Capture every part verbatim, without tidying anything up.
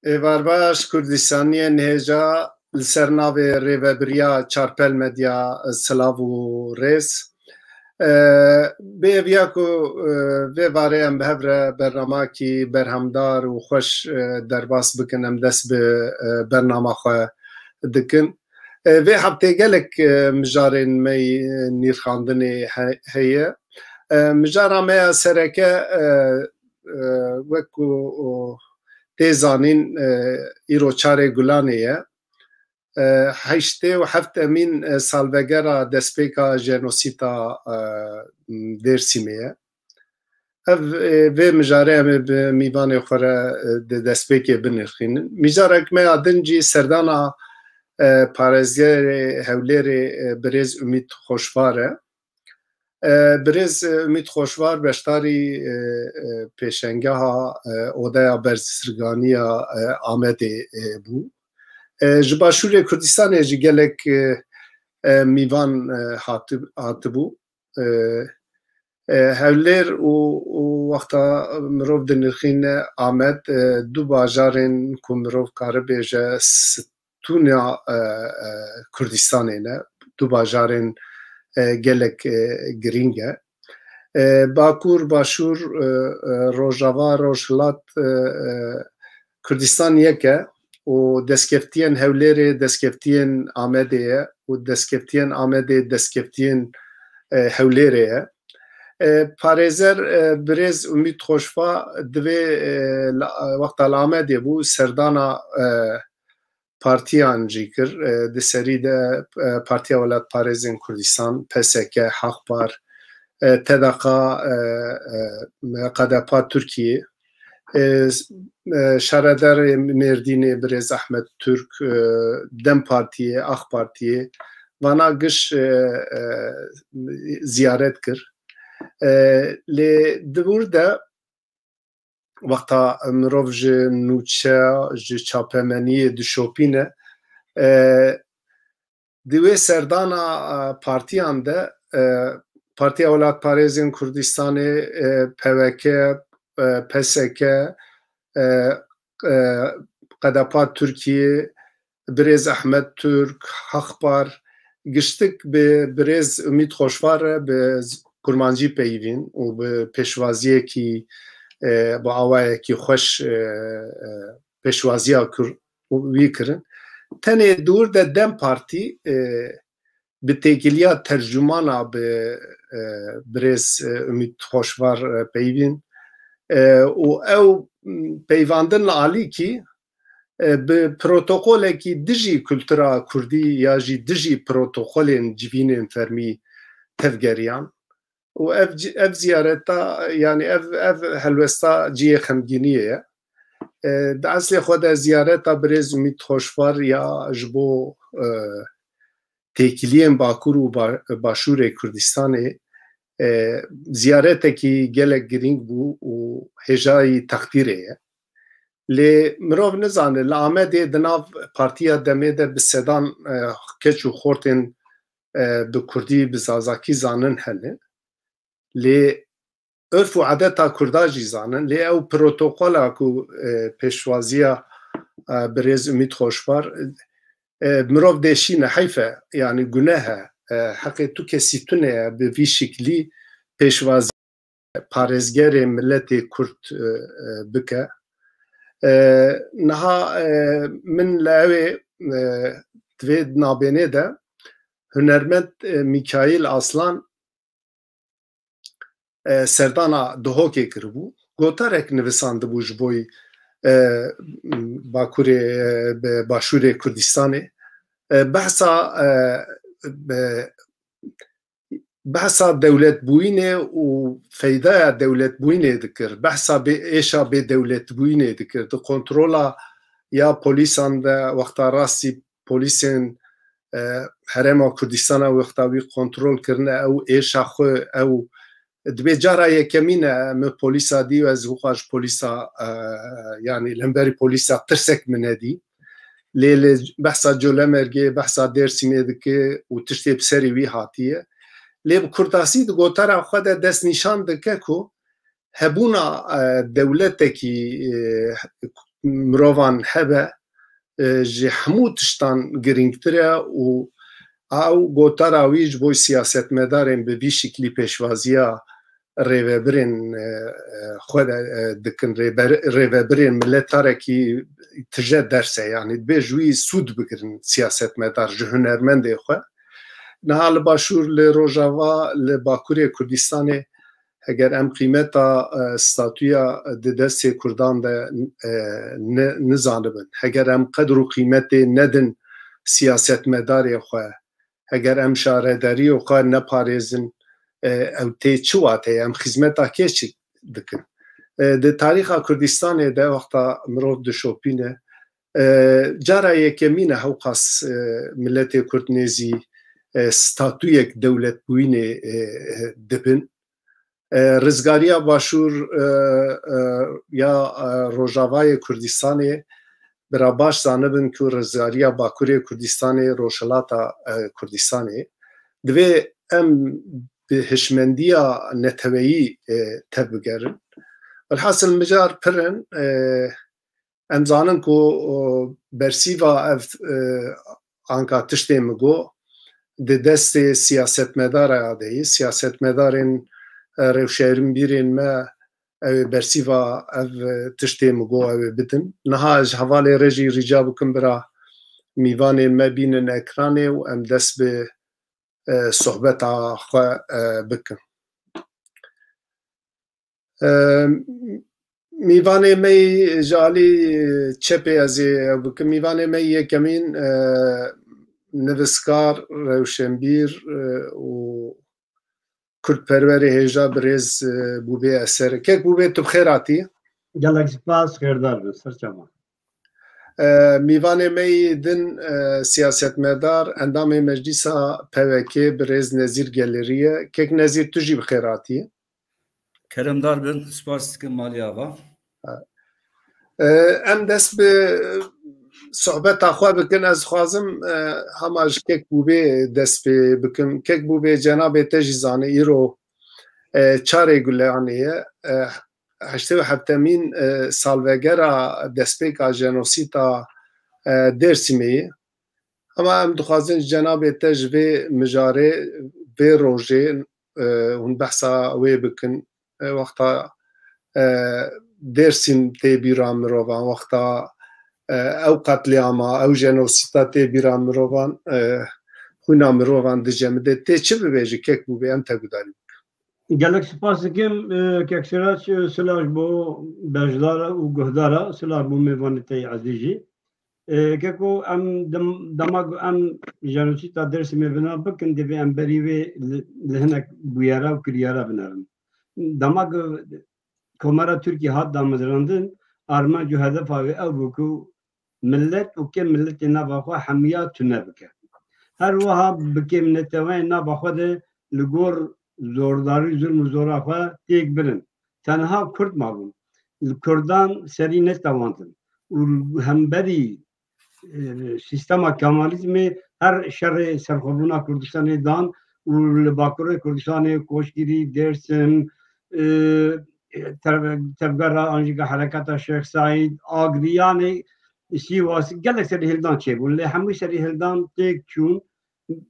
Êvar baş, Kurdistaniyên hêja li ser navê rêvebiriya Çarpel Medya, silav û rêz. E, bi hêviya ku, e, vê varê em bi hev re bernamakî berhemdar û xweş, e, derbas bikin, em dest bi, e, bernama xwe dikin. E, vê heftê gelek, e, mijarên me yî, e, nîrxandinê he-, heye. E, mijara me ya sereke, e, e, wek ku, o, tê zanîn, e, îro çarê Gulanê ye. E, heştê û heft emîn, e, salvegera destpêka jenosîta, e, Dêrsimê ye. Ev, e, vê mijarê em ê bi mîvanê xwe re, e, di destpêkê binirxînin. Mijarek me ya din jî serdana, e, parêzgerê Hewlêrê, e, birêz Umît Xoşvar e. E, birêz, e, Umît Xoşvar beşdarî, e, e, pêşengeha, e, Odeya Berzirganiya, e, Amedê, e, bû. E, ji Başûrê Kurdistanê jî gelek, e, e, mîvan, e, hati-, hatibû. E, e, Hewlêr û, û wexta mirov dinirxîne Amed, e, du bajarên ku mirov karibêje stûna, e, e, Kurdistanê ne, du bajarên, e, gelek, e, girîng e. E, Bakur, Başûr, e, e, Rojava, Rojhilat, e, e, Kurdistan yek e û destkeftiyên Hewlêrê destkeftiyên Amedê ye û destkeftiyên Amedê destkeftiyên, e, Hewlêrê ye. E, parêzer, e, birêz Umît Xoşva divê, e, la-, wexta li Amedê bû, serdana, e, partiyan jî kir. E, di serî de, e, Partiya Welatparêzên Kurdistan, P S K, Haqpar, e, T D K, e, e, K D P Tirkiyê, e, e, şaredarê Mêrdînê birêz Ehmed Türk, e, DEM Partiyê, AK Partiyê, vana giş, e, e, ziyaret kir. E, lê di wir de wexta mirov ji nûçe, ji çapemeniyê dişopîne, e, di wê serdana, e, partiyan de, e, Partiya Welatparêzên Kurdistanê, e, P W K, e, P S K, e, e, K D P Tirkiyê, birêz Ehmed Türk, Haqpar, giştik bi birêz Umît Xoşvar re bi z-, kurmancî peyivîn û bi pêşwaziyekî, e, bi awayekî xweş, e, e, pêşwaziya kir û wî kirin. Tenê di wir de DEM Partî, e, bi têkiliya tercumana bi, e, birêz, e, Umît Xoşvar, e, peyivîn. E, û ew, m, peyvandin li alîkî, e, bi protokolekî dijî kultura kurdî ya jî dijî protokolên civînên fermî tevgeriyan. Û ev ci-, ev ziyareta, yanî ev, ev helwesta cihê xemgîniyê ye. E, di eslê xwe de ziyareta birêz Umît Xoşvar ya ji bo, e, têkiliyên Bakur û Ba-, Başûrê Kurdistanê, e, ziyaretekî gelek girîng bû û hêjayî teqdîrê ye. Lê mirov nizane, li Amedê di nav Partiya DEMê de bi sedan, e, keç û xortên, e, bi kurdî, bi zazakî zanin hene. Lê örf û edeta kurda jî zanin. Lê ew protokola ku, e, pêşwaziya, e, birêz Umît Xoşbar, e, mirov dêşîne, heyf e, yanî guneh e. E, heqê tu kesî tune ye bi vî şiklî pêşwazî parêzgerê miletê Kurd, e, e, bike. E, niha, e, min li ewê, e, di vê nabênê de hunermend, e, Mîkaîl Aslan, e, serdana Duhokê kiribû. Gotarek nivisandibû ji bo, e, Bakurê, e, bi Başûrê Kurdistanê. E, behsa, e, be-, behsa dewletbûyînê û feydaya dewletbûyînê dikir. Behsa bê-, êşa bêdewletbûyînê dikir. Di kontrola ya polîsan de wexta rastî polîsên, e, Herêma Kurdistana wexta wî kontrol kirine, ew êşa xwe, ew dibê cara yekemîn e min polîsa dî û ez wixwa ji polîsa, e, yanî li hemberî polîsa tirsek min nedî. Lê li behsa Colemêrgê, behsa Dêrsimê dike û tiştê bi serê wî hatiye. Lê bi kurtasî di gotara xwe de destnîşan dike ku hebûna, e, dewletekî, e, mirovan hebe, e, ji hemû tiştan girîngtir e û ew gotara wî ji bo siyasetmedarên bi vî şiklî pêşwaziya rêvebirên, e, e, xwe de, e, dikin, rêber-, rêvebirên milet tarekî tije ders e, yanî dibê ji wî sûd bigirin siyasetmedar, ji hunermendê xwe. Niha li Başûr, li Rojava, li Bakurê Kurdistanê, heger em qîmeta, e, statûya di destê Kurdan de, e, ni-, nizanibin, heger em qedr û qîmetê nedin siyasetmedarê xwe, heger em şaredariyê xwe neparêzin, e, ew tê çi wateyê? Em xizmeta kê çi dikin? E, di tarîxa Kurdistanê de wexta mirov dişopîne, e, cara yekemîn e hewqas, e, miletê Kurd nêzî, e, statûyek dewletbûyînê, e, e, dibin. E, rizgariya Başûr, e, e, ya, e, Rojavayê Kurdistanê bira baş zanibin ku rizgariya Bakurê Kurdistanê, Rojhilata, e, Kurdistanê, divê em bi hişmendiya neteweyî, e, tevbigerin. Welhasil mijar pir in, e, em zanin ku, o, bersîva ev, e, anka tiştê min got, di destê siyasetmedara de ye. Siyasetmedarên, e, rewşenbîrên me, ew ê bersîva ev, e, tiştê min got, ew ê bidin. Niha ez ji hevalê re jî rica bikim bira mîvanên me bînin ekranê û em dest bi, e, sohbeta xwe, e, bikin. E, mîvanê me yî ji alî çepê ez ê ew bikim. Mîvanê me yî yekemîn, e, nivîskar, rewşenbîr, e, û kurdperwerê hêja birêz, e, Bûbê Eser. Kek Bûbê, tu bi xêr hatî. Gelek spas, xêrdar bin, ser çava. E, mîvanê me yî din, e, siyasetmedar, endamê Meclîsa P W K, birêz Nezîr Gelirî ye. Kek Nezîr, tu jî bi xêr hatî. Keremdar bin, spas dikim Malî Ava. E, em dest bi sohbeta xwe bikin. Ez dixwazim, e, hema ji Kek Bûbê dest pê bikim. Kek Bûbê, cenabê te jî zane îro, e, çarê Guleanê ye. E, heştê û heftemîn, e, salvegera destpêka jenosîta, e, Dêrsimê ye. Hema em dixwazin ji cenabê te ji vê mijarê, vê rojê, e, hûn behsa wê bikin. E, wexta, e, Dêrsim tê bîra mirovan, wexta, e, ew qetlîama, ew jenosîta tê bîra mirovan, e, xwîna mirovan dicemide. Tê çi bibêjî, Kek Bûbê, em te gudarî bikin. Gelek spas dikim, e, Kek Sirac, e, silav ji bo beşdara û guhdara, silav bo mêvanê te yê ezîz jî. E, keko em dem-, dema ku em jenosîta Dêrsimê vina bikin, divê em berî wê li, li hinek bûyera û kiryara binerin. Dema ku Komara Tirkiyê hat damezrandin, armanc û hedefa wê ew bû ku millet û kêm milletê nava xwe hemiya tune bike. Her wiha bi kêmneteweyên nava xwe de li gor zordarî, zulm û zora xwe têk birin. Tenha Kurd mabûn. Li Kurdan serî netewandin. Û hemberî, e, sîstema Kemalîzmê her şerê serxwebûna Kurdistanê dan û li Bakurê Kurdistanê, Koşgirî, Dêrsim, e, tev-, tevgera an jî hereketa Şêx Seîd, Agriyanê, Sîwasî gelek serî hildan çêbûn. Lê hemû serî hildan têk çûn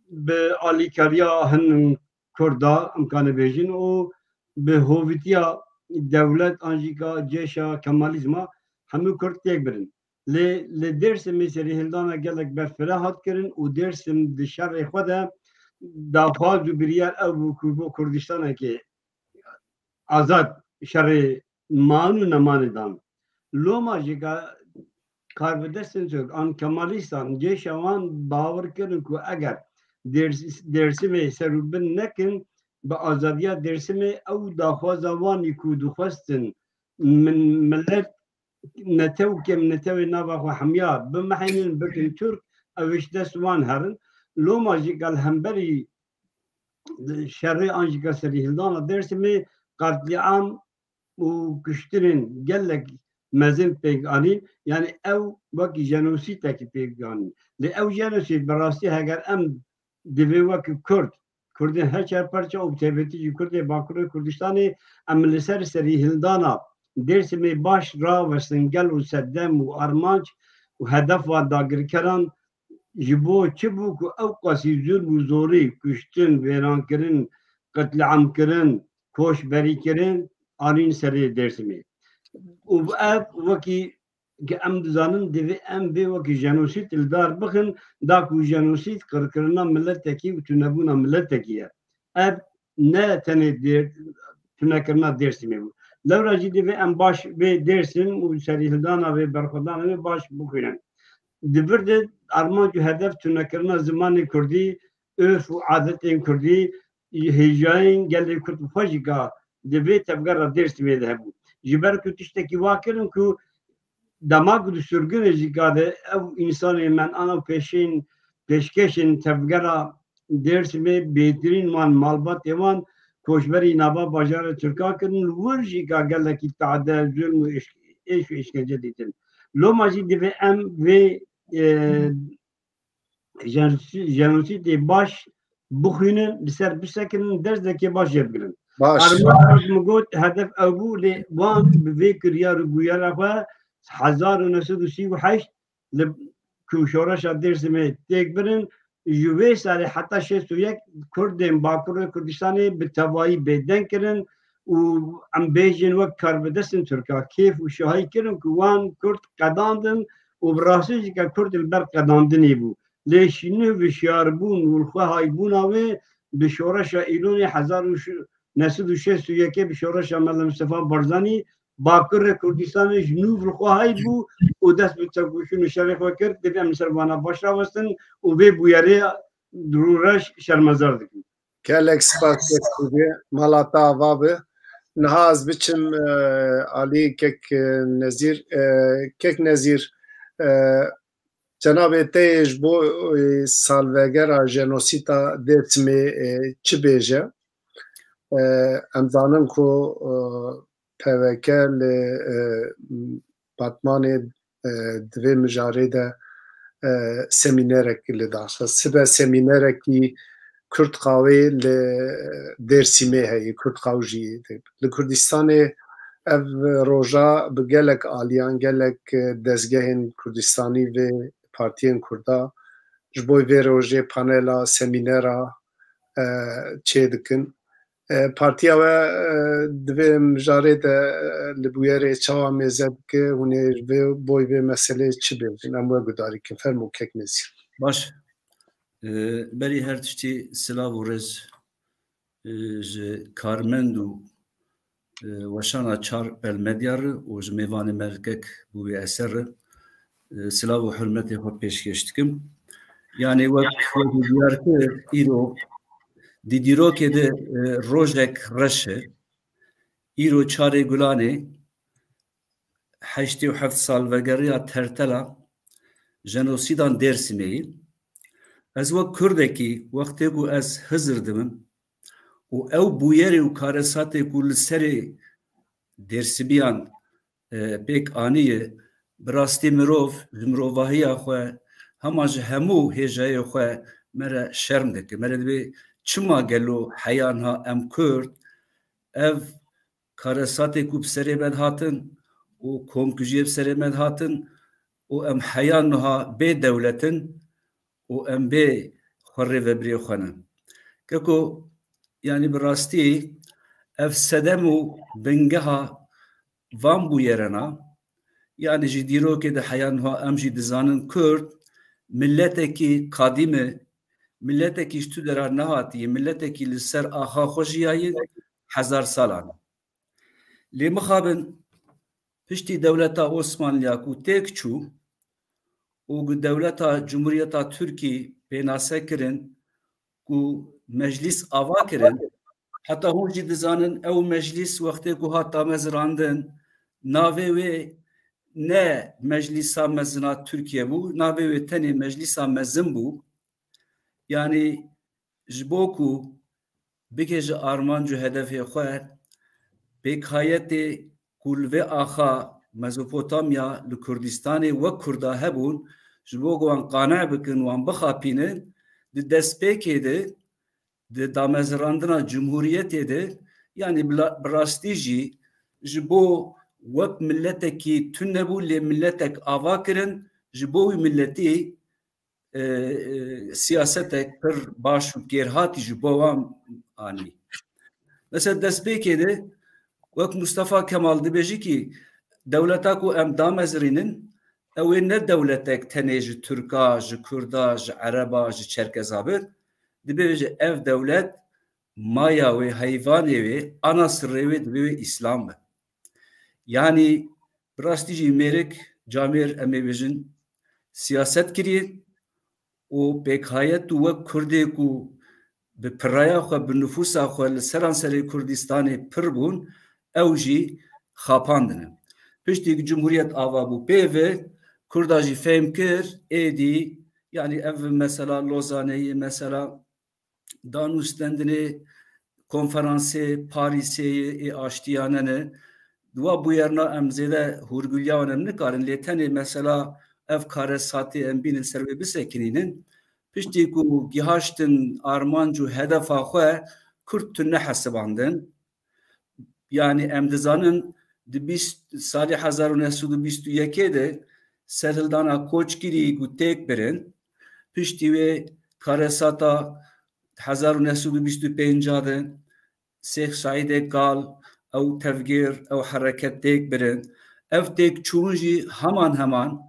bi alîkariya hin Kurda, em kanê bêjin, û bi hovîtiya dewlet an jî ka cêşa Kemalîzma hemû Kurd têk birin. Lê li Dêrsimê serîhildana gelek berfireh hat kirin û Dêrsim di şerê xwe de daxwaz û biryar ew bû ku bo Kurdistanekê azad şerê man û nemanê dan. Loma jî ka Karvîdestin Türk an Kemalîstan cêşa wan bawer kirin ku eger Dêrs-, Dêrsimê serûbin nekin, bi azadiya Dêrsimê ew daxwaza wan î ku dixwestin min, millet netew kêm netewê nava xwe hemiya bimehînin, bikin Türk, ew ji dest wan herin. Loma jî gel hemberî şerê an jî ka serîhildana Dêrsimê qetlîam û kuştinên gelek mezin pêk anîn, yanî ew wekî jenosîdekî pêk anîn. Lê ew jenosîd bi rastî heger em divê wekî Kurd, Kurdên her çar perçe û bi taybetî jî Kurdê Bakurê Kurdistanê em li ser serîhildana Dêrsimê baş rawestin gel û sedem û armanc û hedef van dagirkeran ji bo çi bû ku ew qasî zulm û zorî, kuştin, wêrankirin, qetliamkirin, koçberîkirin anîn serê Dêrsimê. Û ev wekî ki em dizanin divê em vê wekî jenosîd li dar bixin, da ku jenosîd qirkirina miletekî û tunebûna miletekî ye. Ev ne tenê dêr, tunekirina Dêrsimê bû. Lewra jî divê em baş vê Dêrsim û serîhildana vê berxwedana vê baş bixwînin. Di vir de armanc û hedef tunekirina zimanê kurdî, örf û adetên kurdî, hêjayên gelê kurd bi xwe jî ka di vê tevgera Dêrsimê de hebû. Ji ber ku tiştekî wa kirin ku dema ku di sirgûnê jî ka de ew însanê men'an û pêşên, pêşkêşên tevgera Dêrsimê bêtirîn wan malbatê wan koçberî nava bajarê Tirka kirin, li wir jî ka gelekî tade, zulm û êş-, êş û êşkence dîtin. Loma jî divê em vê, e, jenosî-, jenosîdê baş bixwînin, li ser bisekinin, dersdekê baş jê bigirin. Baş. Armanc min got, hedef ew bû, lê wan bi vê kiryar û bûyera xwe hezar û neh sed û sî û heşt li ku şoreşa Dêrsimê têk birin, ji wê serê heta şêst û yek Kurdên Bakurê Kurdistanê bi tevayî bêdeng kirin û em bêjin wek karbidestên Tirka kêf û şahî kirin ku wan Kurd qedandin û bi rastî jî ke Kurd li ber qedandinê bû. Lê şînû vişyarbûn û li xwe haybûna wê bi şoreşa Îlonê hezar û neh sed û şêst û yekê, bi şoreşa Mela Mistefa Barzanî, Bakurê Kurdistanê ji nû li xwe hay bû û dest bi tevkuşîn û şerê xwe kir. Divê em li ser vana baş rawestin û vê bûyerê rûreş şermezar dikin. Gelek spas, kek Kurdî, mala te ava be. Niha ez biçim, e, alî kek, e, Nezîr. E, kek Nezîr, e, cenabê te yê ji bo, e, salvegera jenosîta Dêrsimê, e, çi bêje? E, em zanin ku, e, P V K li, e, Batmanê, e, di vê mijarê de, e, semînerek li dar xist. Sibe semînerekî Kurd Qawê li Dêrsimê heye, Kurd Qaw jî. Li Kurdistanê ev roja bi gelek aliyan, gelek, e, dezgehên Kurdistanî vê partiyên Kurda ji bo vê rojê panela, semînera, e, çêdikin. E, partiya we, e, di vê mijarê de, e, li bûyerê çawa mêze dike? Hûn ê ji vê, boy vê meselê çi bêjin? Em we gudarî kin. Fermo kek Nezîr. Baş. E, berî her tiştî silav û rêz, e, ji karmend û, e, weşana Çar Bel Medya re û ji mêvanê me li kek bû wê eser re, e, silav û hurmetê xwe pêşkêş dikim. Yanî wek, wek diyar kir, îro di dîrokê de, e, rojek reş e. Îro çarê Gulanê heştê û heft salvegeriya tertela jenosîdan Dêrsimê ye. Ez wek Kurdekî wextê ku ez Hizir dibim û ew bûyerê û karesatê ku li serê Dêrsimiyan, e, pêk aniye, bi rastî mirov ji mirovahiya xwe, hema ji hemû hêjayê xwe me re şerm dike. Me re dibê çima gelo heya niha em Kurd ev karesatê ku bi serê me dihatin û komkujiyê bi serê me dihatin û em heya niha bê dewlet in û em bê xwe rêvebirê xwe ne. Keko, yanî bi rastî ev sedem û bingeha van bûyerena, yanî ji dîrokê de heya niha em jî dizanin Kurd miletekî qadîm e, miletekî ji tu dera nehatî ye, miletekî li ser axa xwe jiyaye hezar salan. Lê mixabin piştî dewleta Osmanliya ku têk çû û ku dewleta Cumhuriyeta Tirkî pênase kirin, ku meclîs ava kirin, heta hûn jî dizanin ew meclîs wextê ku hat damezirandin, navê wê ne Meclîsa Mezin a Tirkiye bû, navê wê tenê Meclîsa Mezin bû. Yanî ji bo ku bigihêje armanc û hedefê xwe, pêkhayetê ku li vê axa Mezopotamya li Kurdistanê wek Kurda hebûn, ji bo ku wan qane bikin, wan bixapînin, di destpêkê de, di damezirandina cumhuriyetê de, yanî bila-, bi rastî jî ji bo wek miletekî tune bû, lê miletek ava kirin, ji bo wî miletî, e, e, siyasetek pir baş û kêrhatî ji bo wan anî. Mesela destpêkê de wek Mustafa Kemal dibêjî kî dewleta ku em damezirînin, ew ê ne dewletek tenê ji Tirka, ji Kurda, ji Ereba, ji Çerkeza be, dibêje ev dewlet maya wê, heyvanê wê, ana sirrê wê dibê wê Îslam be. Yanî bi rastî jî mêrik camêr em ê bêjin siyaset kiriye û pêkhayet û wek Kurdê ku bi piraya xwe, bi nifûsa xwe li seranserê Kurdistanê pir bûn, ew jî xapandine. Piştî ku Cumhuriyet ava bû pê ve, Kurda jî fehm kir, êdî, yanî ev mesela Lozaneyê, mesela danûstendinê konferansê Parîsê yê ê aştiyane ne. Di wa bûyerna em zêde hûrgiliya wan em nikarin, lê tenê mesela ev karesatê em bînin ser wê bisekinînin. Piştî ku gihaştin armanc û hedefa xwe, Kurd tune hesibandin. Yanî em dizanin di bîst, salê hezar û neh sed û bîst û yekê de serhildana Koçgirî ku têk birin, piştî wê karesata hezar û neh sed û bîst û pênc de Sêx Saîdê Kal, ew tevgêr, ew hereket têk birin. Ev têkçûn jî heman heman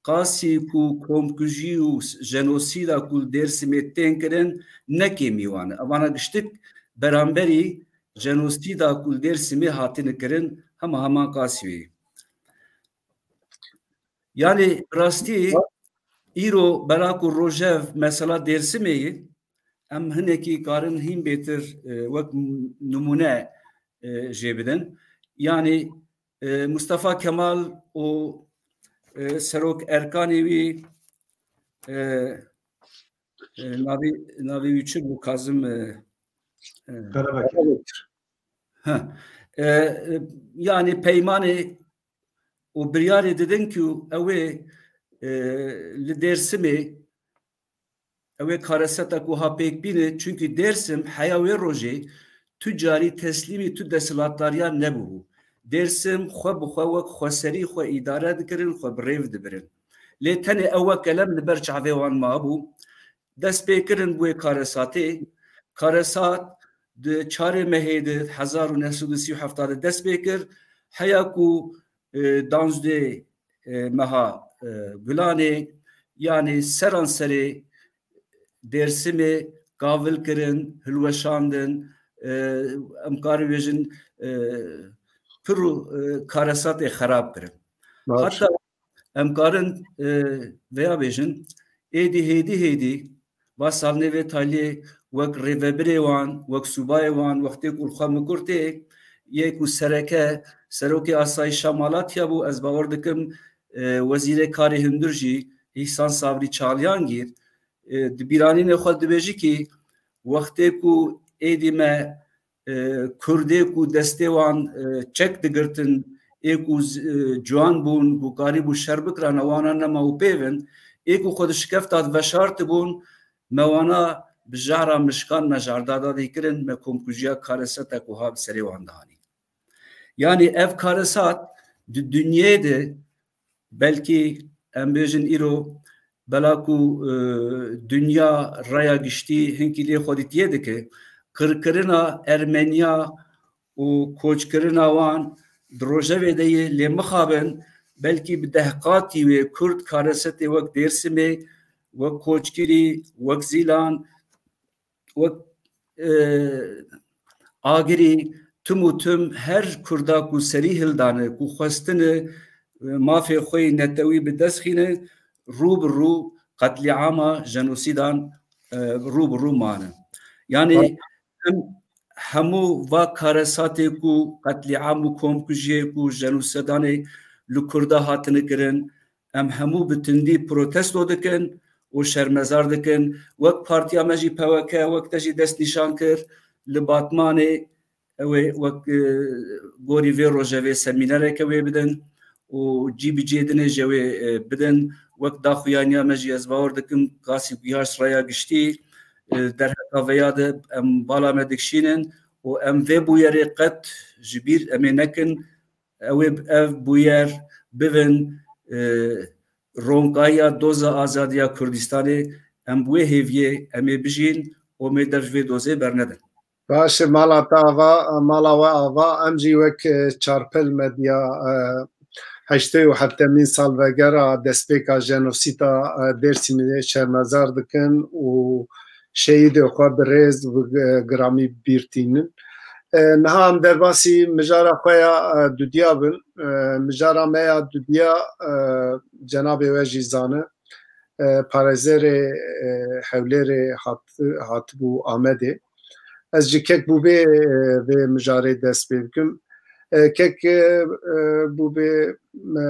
qasî ku komkujî û jenosîda ku li Dêrsimê tên kirin, ne kêmî wan e. Evana giştik beramberî jenosîda ku li Dêrsimê hatine kirin, hema heman qasî wê. Yanî rastî îro bela ku rojev mesela Dêrsimê ye, em hinekî karin hîn bêtir, e, wek nimûne, e, jê bidin. Yanî e, Mustafa Kemal û, e, Serok Erkanê wî, e, e, navê, navê wî çi bû? Kazim, e, e, Karabekir. Ha. E, e, yanî peymanê û biryarê didin ku ew ê, e, li Dêrsimê ew ê kareseta ku ha pêk bîne, çunkî Dêrsim heya wê rojê tu carî teslîmî tu desthilatdariyan nebûbû. Dêrsim xwe bi xwe wek xweserî xwe îdare dikirin, xwe bi rêv dibirin. Lê tenê ew wek kelem li ber çavê wan mabû. Dest pê kirin bi wê karesatê. Karesat di çarê mehê de hezar û neh sed û sî û heft de dest pê kir. Heya ku, e, danzdê, e, meha, e, Gulanê, yanî seranserê Dêrsimê kavil kirin, hilweşandin, e, em karê bêjin, e, pir û, e, karesatê xerab kirin. Baş. Heta em karin, e, veya bêjin, êdî hêdî hêdî va Salnêvê Taliyê wek rêvebirê wan, wek sûbayê wan, wextê ku li xwe mikurtê, yê ku sereke, serokê asayîşa Malatya bû, ez bawer dikim, e, wezîrê karê hundir jî, Îhsan Sabrî Çaliyangîr, e, di bîranînê xwe dibêjî kî wextê ku êdî me e, Kurdê ku destê wan, e, çek digirtin, ê ku z-, e, ciwan bûn, ku karîbû şer bikirana, wana nema û pêvin, ê ku xwe di şikefta de veşartibûn, me wana bi jara mişkan me jardada dikirin, me komkujiya kareseta ku ha bi serê wan dihanî. Yanî ev karesat di dinyê de belkî em bêjin îro bela ku, e, dinya raya giştî hinkî lê xwedîtiyê dike, qirkirina Ermeniya û koçkirina wan di rojevê de ye, lê mixabin belkî bi dehqatî wê Kurd karesetê wek Dêrsimê, wek Koçkirî, wek Zîlan, wek, e, Agirî, tim û tim her Kurda ku serî hildane, ku xwestine, e, mafê xwe yê netewî bi dest xîne, rû bi rû qetlîama jenosîdan, e, rû bi rû mane. Yanî em hemû va karesatê ku qetlîam û komkujiyê ku jenosîdanê li Kurda hatine kirin, em hemû bi tundî protesto dikin û şermezar dikin. Wek partiya me jî P W K, wek te jî destnîşan kir, li Batmanê ew ê wek, e, gorî vê rojevê semînereke wê bidin û cî bi cê dinê jê wê, e, bidin. Wek daxuyaniya me jî ez bawer dikim, kasî ku gihaşt raya giştî, e, derheqa veya de em bala me dikişînin û em vê bûyerê qet ji bîr em ê nekin. Ew ê ev bûyer bibin, e, ronkayiya doza azadiya Kurdistanê. Em bi wê hêviyê em ê bijîn û em ê dev ji vê dozê bernedin. Baş e, mala te ava, mala we ava. Em jî wek, e, Çarpel Medya, e, heştê û heftemîn salvegera destpêka jenosîda, e, Dêrsimê şermezar dikin û şehîdê xwe bi rêz û, e, giramî bîr tînin. E, niha em derbasî mijara xwe ya, e, dudiya bin. E, mijara me ya dudiya, e, cenabê we jî zane, e, parêzerê, e, Hewlêrê hat-, hatibû Amedê. Ez ji kek Bûbê, e, vê mijarê dest pê bikim. E, kek, e, e, Bûbê, e,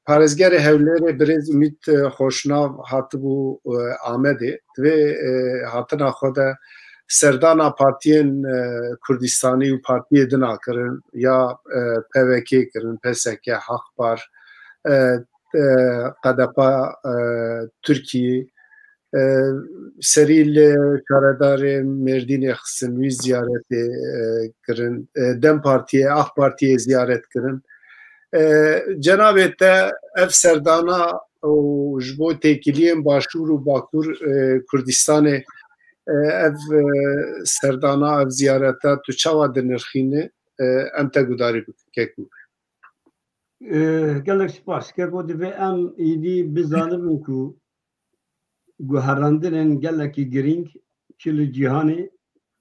parêzgerê Hewlêrê birêz Umît, e, Xoşnav hatibû, e, Amedê. Di vê, e, hatina xwe de serdana partiyên, e, Kurdistanî û partiyê din a kirin, ya, e, P V K kirin, P S K, Haqpar, e, e, K D P, e, Tirkiyê, e, serî li şaredarê Mêrdînê xistin, wî ziyaretê, e, kirin. E, DEM Partiyê, AK Partiyê ziyaret kirin. E, cenabê te ev serdana û ji bo têkiliyên Başûr û Bakur, e, Kurdistanê, e, ev, e, serdana, ev ziyareta tu çawa dinirxîne? E, em te gudarî bikin, kek Bûbê. E, gelek spas. Keko, divê em êdî bizanibin ku guherandinên gelekî girîng çi li cîhanê,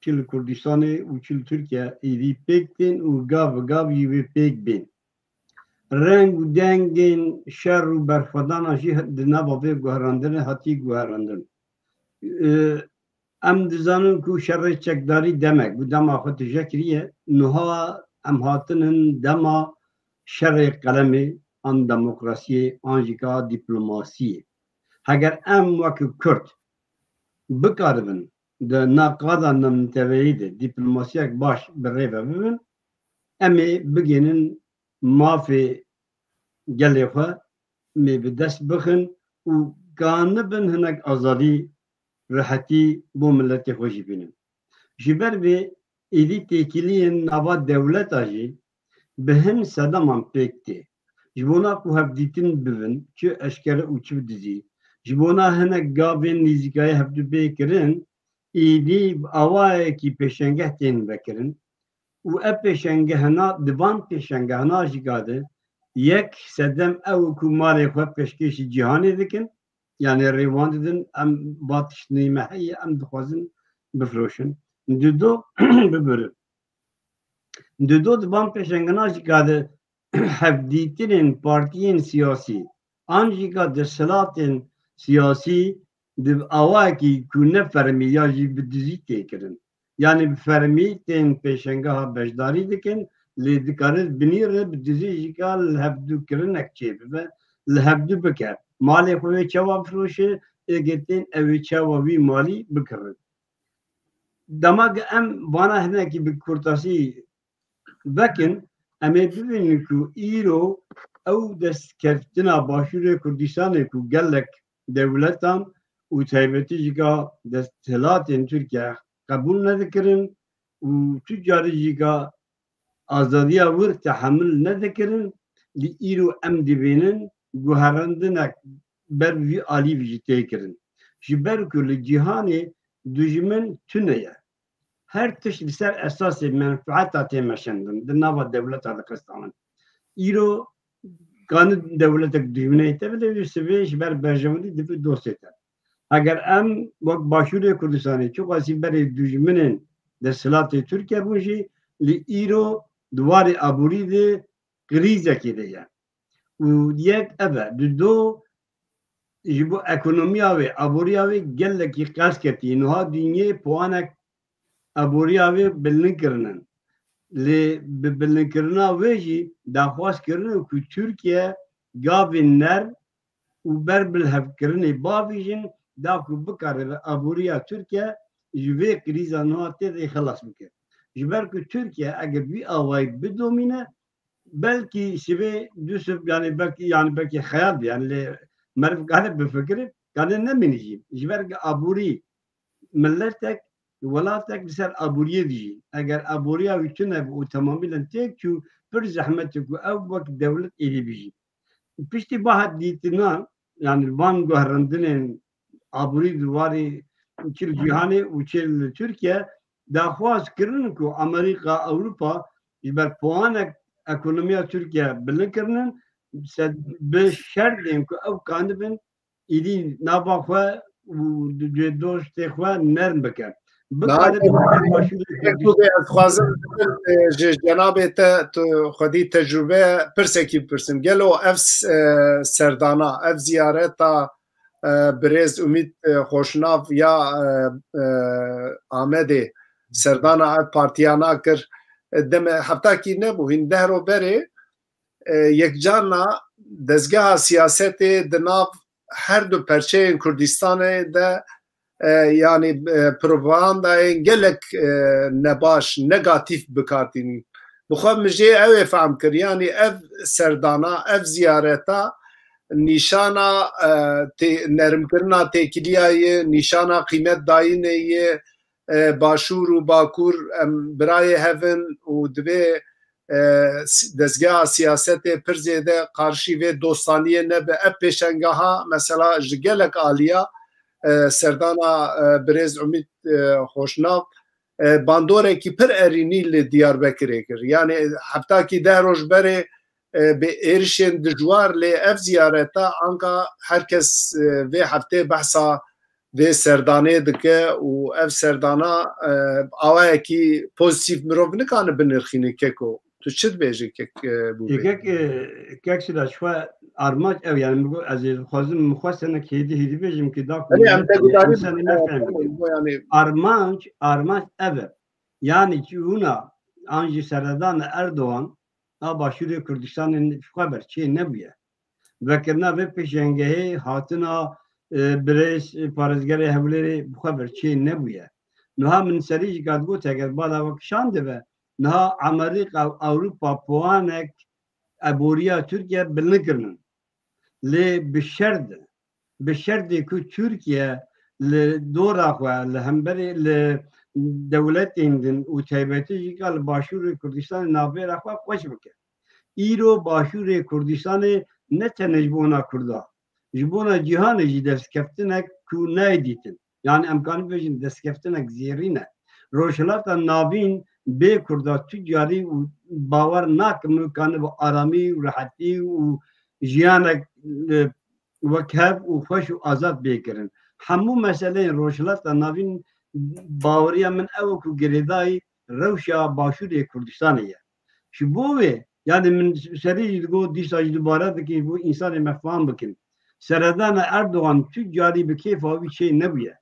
çi li Kurdistanê û çi li Tirkiye êdî pêk tên û gav bi gav jî wê pêk bên. Reng û dengên şer û berxwedana jî di nava vê guherandinê hatî guherandin. E, em dizanin ku şerê çekdarî demek bû, dema xwe tije kiriye. Niha em hatinin dema şerê qelemê, an demokrasiyê, an jî ka dîplomasiyê. Heger em wek Kurd bikaribin di na qada nemteweyî de dîplomasiyek baş bi rê ve bibin, em ê bigênin mafê gelê xwe, em ê bi dest bixin û ganibin hinek azadî, rehetî bo miletê xwe jî bînin. Ji ber vê êdî têkiliyên nava dewleta jî bi hin sedeman pêk tê. Ji bona ku hevdîtin bibin, çi eşkere û çi bi dizî, ji bona hinek gavên nêzîkayê hevdû bê kirin, êdî bi awayekî pêşengeh tên vekirin û ev pêşengehina, di van pêşengehina jî ka de yek sedem ew ku malê xwe pêşkêşî cîhanê dikin, yanî rêwan didin, em va tiştnî me heye, em dixwazin bifiroşin. Dido bibirin. Dido di van pêşengina jî ka de hevdîtinên partiyên siyasî, an jî ka desthilatên siyasî di awayekî ku ne fermî ya jî bi dizî tê kirin. Yanî bi fermî tên pêşengeha beşdarî dikin, lê dikare binî re bi dizî jî ka li hevdûkirinek çêbibe, li hevdû bike. Malê xwe wê çawa firoşe, êgê tên ew ê çawa wî malî bikirin. Dema ku em vana hinekî bi kurtasî vekin, em ê bibînin ku îro ew destkeftina Başûrê Kurdistanê ku gelek dewletan û taybetî jî ka desthilatên Tirkiye qebûl nedikirin û tu carî jî ka azadiya wir tehemil nedikirin, lê îro em dibînin guherandinek ber vî alî jî tê kirin. Ji ber ku li cîhanê dijmin tune ye. Her tişt li ser esasê menfeeta tê meşandin, di nava dewleta diqistanin. Îro kanin dewletek dijminê te bide, wî sivê ji ber berjewendî dibe dostê te. Eger em wek Başûrê Kurdistanê çiqasî berê dijminên desthilatê Tirkiye bûn jî, lê îro di warê aborî de krîzekê de ye. Û yek ev e, di do ji bo ekonomiya wê, aboriya wê gelekî qers ketî. Niha dinyê puanek aboriya wê bilind kirinin. Lê bi bilinkirina wê jî daxwaz kirine ku Tirkiye gavên nerm û ber bilhevkirinê bavêjin, da ku bikare aboriya Tirkiye ji vê krîza niha tê de xelas bike. Ji ber ku Tirkiye eger vî awayî bidomîne, belkî sivê du sib, yanî belkî, yanî belkî xeyal be, yanî lê meriv kare bifikire, kare nemîne jî. Ji ber ku aborî miletek welatek li ser aboriyê dijî. Eger aboriya wî tune bû û temamîlen têk çû, pir zehmet e ku ew wek dewlet êdî bijî. Piştî bahet dîtina, yani van guherandinên aborî di warê çi li cîhanê û çi li Tirkiye, daxwaz kirin ku Amerîka, Ewropa ji ber puanek ekonomiya Tirkiye bilind kirinin, se-, bi şertên ku ew kanibin êdî nava xwe û di cê doştê xwe nerm bikin. Bikare Nadir, bikin başûrê Kurdistan. Ez dixwazim, e, ji cenabê te, tu xwedî tecrûbe, pirsekî bipirsim. Gelo ev s-, e, serdana, ev ziyareta, e, birêz Umît, e, Xoşnav ya, e, e, Amedê, serdana ev partiyana kir, e, deme heftakî nebû, hîn deh ro berê, e, yekcana dezgeha siyasetê di nav her du perçeyên Kurdistanê de, e, yanî, e, propagandayên gelek, e, nebaş, negatîf bi kar tînin. Bi xwe min jê ew ê fehm kir, yanî ev serdana, ev ziyareta nîşana, e, tê-, nermkirina têkiliya ye, nîşana qîmetdayînê ye, e, Başûr û Bakur em birayê hev in û divê, e, s-, dezgeha siyasetê pir zêde qarşî vê dostaniyê nebe. Ev pêşengeha mesela ji gelek aliya, e, serdana, e, birêz Umît, e, Xoşnav, e, bandorekî pir erînî li Diyarbekirê kir. Yani heftakî deh roj berê, e, bi êrişên dijwar, lê ev ziyareta anka herkes, e, vê heftê behsa vê serdanê dike û ev serdana, e, awayekî pozîtîf mirov nikane binirxîne. Keko, tu çi dibêjî kek, e, Bûbê? Kek, e, kek Sida, ji xwe armanc ew, yani min got, ez ê dixwazim min xwe senek hêdî hêdî bêjim ki da ku Erê, em millet, te gudarî, insanê e, nefehme. Bo yani Armanc, armanc ev e. Yani çûna an jî seredana Erdogan a Başûrê Kurdistanê ji xwe ber çê nebûye. Vekirina vê pêşengehê, hatina, e, birêz, e, parêzgerê Hewlêrê bi xwe ber çê nebûye. Niha min serî jî ka digot, eger bala we kişandibe, niha Amerîka û Ewropa puanek eboriya Tirkiye bilind kirinin. Lê bi şert, bi şertê ku Tirkiye li dora xwe, li hemberê, li dewletên din û taybetî jî ka li Başûrê Kurdistanê navbera xwe xweş bike. Îro Başûrê Kurdistanê ne tenê ji bona Kurda, ji bona cîhanê jî destkeftinek ku nayê dîtin. Yani em karin bêjin destkeftinek zêrîn e. Rojhilata Navîn bê Kurda tu carî û bawer nakim kanibe aramî û rehetî û jiyanek, e, wekhev û xweş û azad bê kirin. Hemû meseleyên Rojhilata Navîn baweriya min ew e ku girêdayî rewşa Başûrê Kurdistanê ye. Ji bo wê, yani min serî jî digot, dîsa jî dubare dikî, ji bo însanê me fam bikin. Seredana Erdogan tu carî bi kêfa wî çê nebûye.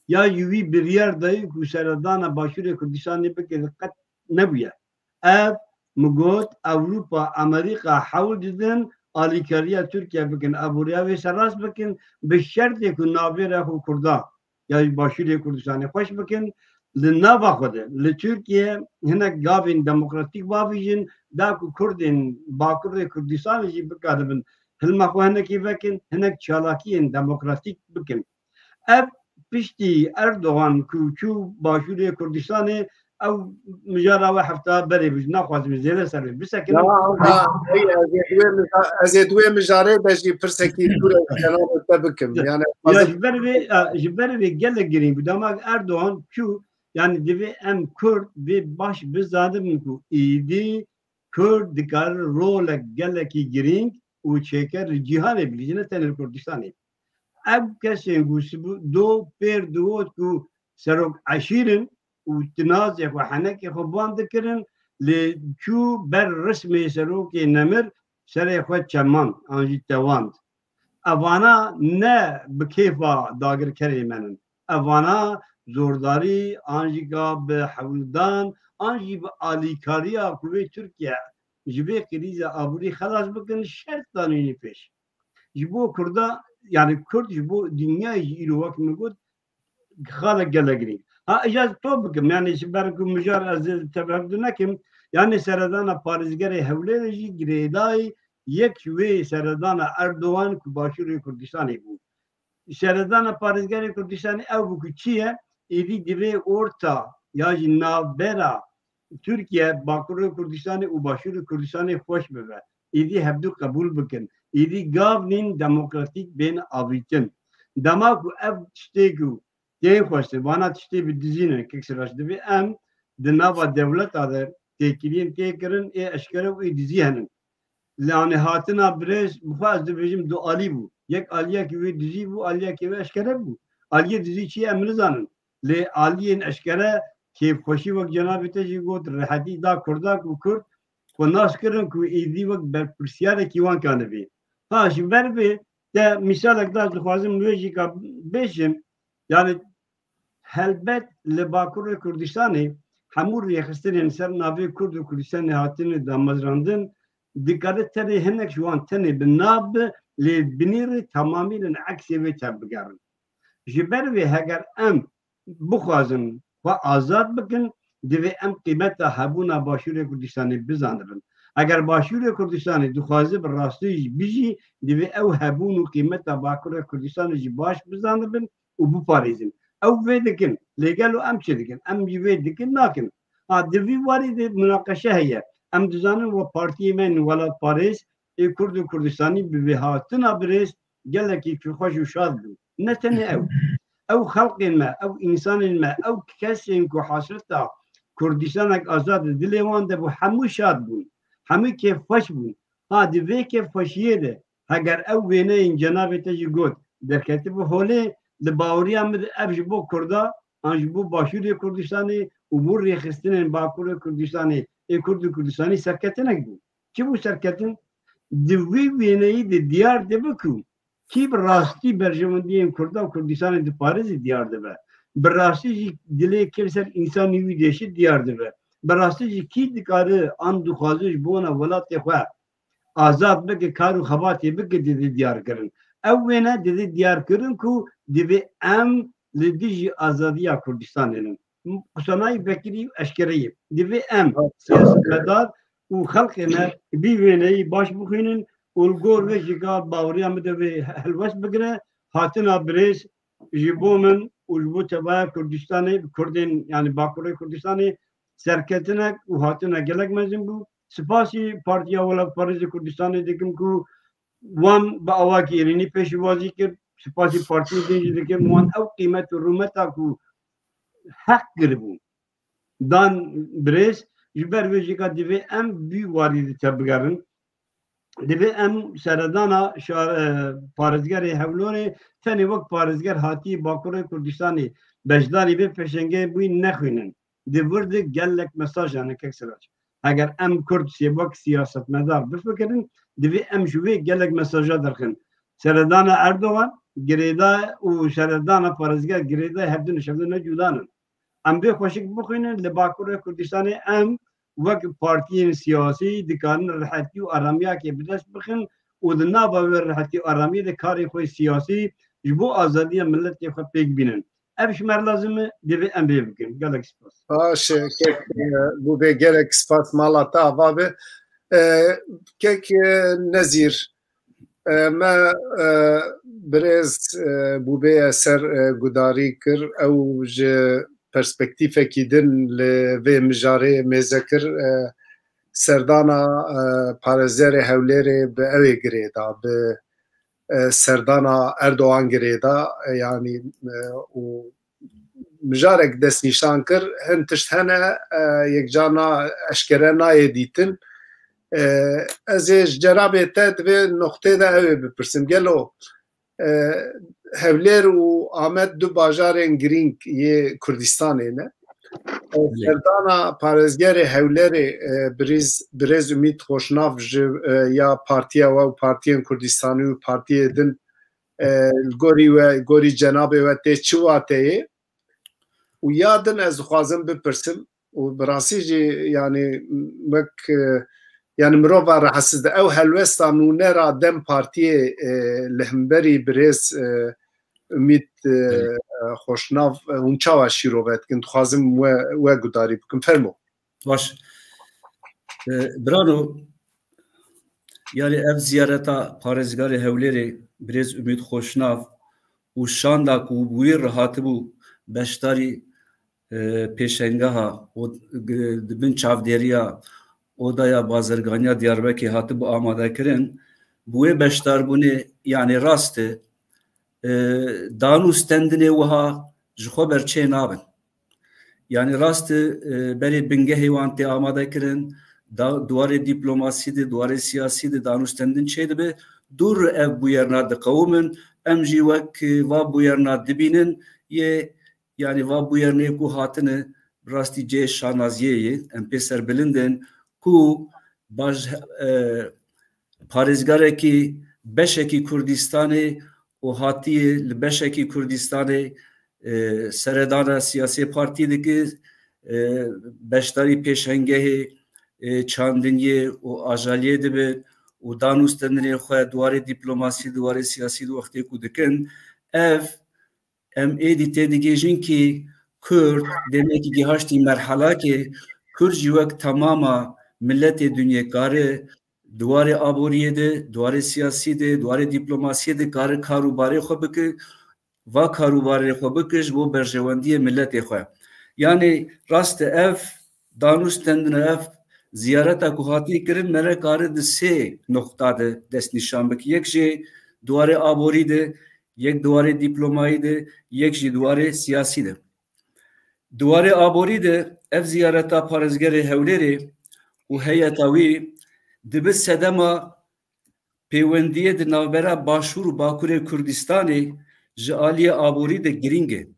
Ya ji wî biryar dayî ku seredana Başûrê Kurdistanê bike, qet nebûye. Ev, min got, Ewropa, Amerîka hewl didin alîkariya Tirkiye bikin, aboriya wê serrast bikin, bi şertê ku navbera xwe Kurda ya ji Başûrê Kurdistanê xweş bikin. Li nava xwe de, li Tirkiye hinek gavên demokratîk bavêjin, da ku Kurdên Bakurê Kurdistanê jî bikaribin hilma xwe hinekî vekin, hinek çalakiyên demokratîk bikin. Ev piştî Erdogan ku çû Başûrê Kurdistanê, ew mijara we hefta berê bû, naxwazim zêde ser wê bisekinim. Ya, ha, hey, ez ê di wê mija-, ez ê di wê mijarê de jî pirsekî dûr ez cenabê te bikim. Yani, ya, ji ber vê, e, ji ber vê gelek girîng bû. Dema Erdogan çû, yani divê em Kurd vê baş bizanibin ku êdî Kurd dikare rolek gelekî girîng û çêker li cîhanê bigihîje, ne tenê li Kurdistanê. Ev kesên ku sibu-, do pêr digot ku serok eşîr in û tinazê xwe, henekê xwe bi wan dikirin, lê çû ber rismê serokê nemir serê xwe çemand an jî tewand. Evana ne bi kêfa dagirkerê me nin. Evana zordarî an jî ka bi hewldan an jî bi alîkariya ku vê Tirkiye ji vê krîza aborî xelas bikin, şert danînî pêş. Ji bo Kurda, yani Kurd ji bo dinyayê jî îro wek min got, xalek gelek girîng. Ha, îja ez top bikim, yani ji ber ku mijar ez ê tev hevdu nekim, yani seredana parêzgerê Hewlêrê jî girêdayî yek ji wê seredana Erdogan ku Başûrê Kurdistanê bû. Seredana parêzgerê Kurdistanê ew bû ku çi ye? êdî divê orta ya jî navbera Tirkiye, Bakurê Kurdistanê û Başûrê Kurdistanê xweş bibe. Êdî hevdu qebûl bikin. Êdî gav nîn demokratîk bên avîtin. Dema ku ev tiştê ku tên xwestin, vana tiştê bi dizî ne, kek Sirac, divê em di nava dewleta de têkiliyên tê kirin, ê eşkere û ê dizî henin. Lê anê hatina birêz, bi xwe ez dibêjim du alî bû. Yek aliyekî wê dizî bû, aliyekî wê eşkere bû. Aliyê dizî çi ye, em nizanin. Lê aliyên eşkere kêfxweşî, wek cenabê te jî got, rehetî da Kurda ku Kurd xwe nas kirin ku êdî wek berpirsiyarekî wan kanibê. Ha, ji ber vê te mîsalek da, dixwazim wê jî ka bêjim. Yani, helbet li Bakurê Kurdistanê hemû rêxistinên ser navê Kurd û Kurdistanê hatine damezrandin, dikare tenê hinek ji wan tenê bi nav be, lê binêrê tamamî li eksê wê tev bigerin. Ji ber vê heger em bixwazin xwe azad bikin, divê em qîmeta hebûna Başûrê Kurdistanê bizanibin. Eger Başûrê Kurdistanê dixwaze bi rastî jî bijî, divê ew hebûn û qîmeta Bakurê Kurdistanê jî baş bizanibin û biparêzin. Ew vê dikin, lê gelo em çi dikin? Em jî vê dikin, nakin. Ha, di vî warî de munaqeşe heye. Em dizanin we partiyê me in welatparêz ê Kurd û Kurdistanî bi vê hatina birêz gelekî kêfxweş û şad bûn. Ne tenê ew. Ew xelqên me, ew însanên me, ew kesên ku hasreta Kurdistanek azad di dilê wan de bû, hemû şad bûn. Hemû kêfxweş bûn. Ha, di vê kêfxweşiyê de heger ew wêneyên cenabê te jî got derketibû holê, li baweriya min de ev ji bo Kurda an ji bo Başûrê Kurdistanê û bo rêxistinên Bakurê Kurdistanê ê Kurd û Kurdistanî serketinek bû. Çi bû serketin? Di vî wêneyî de diyar dibe ku kî bi rastî berjewendiyên Kurda û Kurdistanê diparêze diyar dibe. Bi rastî jî dilê kê li ser însanî wî diêşe diyar dibe. Bi rastî jî kî dikare an dixwaze ji bona welatê xwe azad bike, kar û xebatê bike, dide diyarkirin. Ew wêne dide diyarkirin ku divê em li dijî azadiya Kurdistanê ne. Qusana wî vekirî eşkere ye. Divê em siyasetmedar û xelkê me vî wêneyî baş bixwînin û li gor vê jî ka baweriya min de vê helwest bigire, hatina birêz ji bo min û ji bo tevaya Kurdistanê, Kurdên, yani Bakurê Kurdistanê serketinek û hatina gelek mezin bû. Spasî Partiya Welatparêzê Kurdistanê dikim ku wan bi awakî êrînî pêşîwazî kir. Spasî partiyê din jî dikim, wan ew qîmet û rûmeta ku heq kiribû dan birêz. Ji ber vê jî ka divê em vî warî de tebigerin. Divê em seredana şar-, e, parêzgerê Hewlorê tenê wek parêzger hatî Bakurê Kurdistanê beşdarî vê pêşengê bûyî nexwînin. Di vir de gelek mesaj hene kek Sirac. Heger em Kurd sê wek siyasetmedar bifikirin, divê em ji wê gelek mesaja derxin. Seredana Erdogan girêda û seredana parêzger girêda, hevdin ji hevdin ne cuda ne. Em vê xweşik bixwînin, li Bakurê Kurdistanê em wek partiyên siyasî dikarin rehetî û aramiyakê bi dest bixin û di nava wê rehetî û aramiyê de karê xwe siyasî ji bo azadiya miletê xwe pêk bînin. Ev ji me re lazim e, divê em vê bikin. Gelek spas. Baş e, kek, e, Bûbê, gelek spas, mala te ava be. E, kek, e, Nezîr, e, me, e, birêz, e, Bûbê ser, e, gudarî kir. Ew ji perspektîfekî din li vê mijarê mêze kir. E, serdana, e, parêzerê Hewlêrê bi ew ê girêda, bi, e, serdana Erdogan girêda, e, yanî, e, û mijarek destnîşan kir. Hin tişt hene, e, yekca na eşkere nayê dîtin. E, ez ê ji cenabê te di vê noqtê de ew ê bipirsim. Gelo, e, Hewlêr û Amed du bajarên girîng yê Kurdistanê ne. E, Belê. Serdana parêzgerê Hewlêrê, e, birîz-, birêz Umît Xoşnav ji, e, ya partiya we û partiyên Kurdistanî û partiyê din, e, li gorî we, gorî cenabê we tê çi wateyê? Û ya din ez dixwazim bipirsim û bi rastî jî, yani, wek, e, yani, mirova rahatsiz de ew helwesta nûnera DEM Partiyê, e, li hemberî birêz, e, Umît, e, Belê. E, Xoşnav, e, hûn çawa şîrove dikin? Dixwazim we, we gudarî bikim. Fermo. Baş. E, birano, yani ev ziyareta parêzgarê Hewlêrê birêz Umît Xoşnav û şanda ku bi wî re hatibû beşdarî e, pêşengeha û di bin çavdêriya Odaya Bazirganiya Diyarbekirê hatibû amadekirin, bi wê beşdarbûnê, yanî rast e, e, dan û stendinê wiha ji xwe ber çê nabin. Yanî rast e, e, berê bingehê wan tê amade kirin, da, di warê dîplomasî de, di warê siyasî de dan û stendin çêdibe, dûr ev bûyerna diqewimin, em jî wek, e, va bûyerna dibînin, yê, yanî va bûyernê ku hatine, bi rastî cihê şanaziyê ye, em pê serbilind in, ku baş, e, parêzgarekî, beşekî Kurdistanê û hatiye li beşekî Kurdistanê, e, seredana siyasê partî dike, e, beşdarî pêşengehê, e, çandiniyê û ajaliyê dibe û dan û stendinê xwe di warê dîplomasî, di warê siyasî di wextê ku dikin, ev, em êdî têdigihîjin kî Kurd demekî gihaştî merhelakê, Kurd jî wek temama miletê dinyê kare di warê aboriyê de, di warê siyasî de, di warê dîplomasiyê de kare kar û barê xwe bike, va kar û barê xwe bike ji bo berjewendiyê miletê xwe. Yanî rast e ev dan û stendina, ev ziyareta ku hatî kirin, mere kare di sê noqta de destnîşan bike. Yek jê di warê aborî de, yek di warê dîplomayî de, yek jî di warê siyasî de. Di warê aborî de ev ziyareta parêzgerê Hewlêrê û heyeta wî dibe sedema pêwendiyê di navbera Başûr û Bakurê Kurdistanê ji aliyê aborî de girîng e.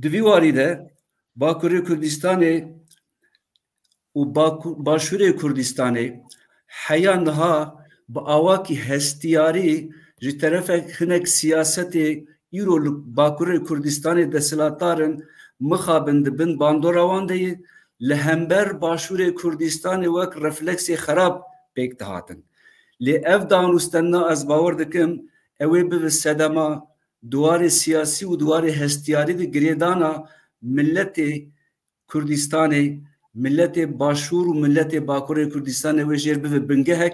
Di vî warî de Bakurê Kurdistanê û Baku-, Başûrê Kurdistanê heya niha bi awakî hestiyarî ji terefek hinek siyasetê îro li Bakurê Kurdistanê desthilatdar in, mixabin di bin bandora wan de ye, li hember Başûrê Kurdistanê wek refleksê xerab pêk dihatin. Lê ev dan û stendina ez bawer dikim, ew ê bibe sedema di warê siyasî û di warê hestiyarî de girêdana miletê Kurdistanê, miletê Başûr û miletê Bakurê Kurdistanê wê jêr bibe bingehek,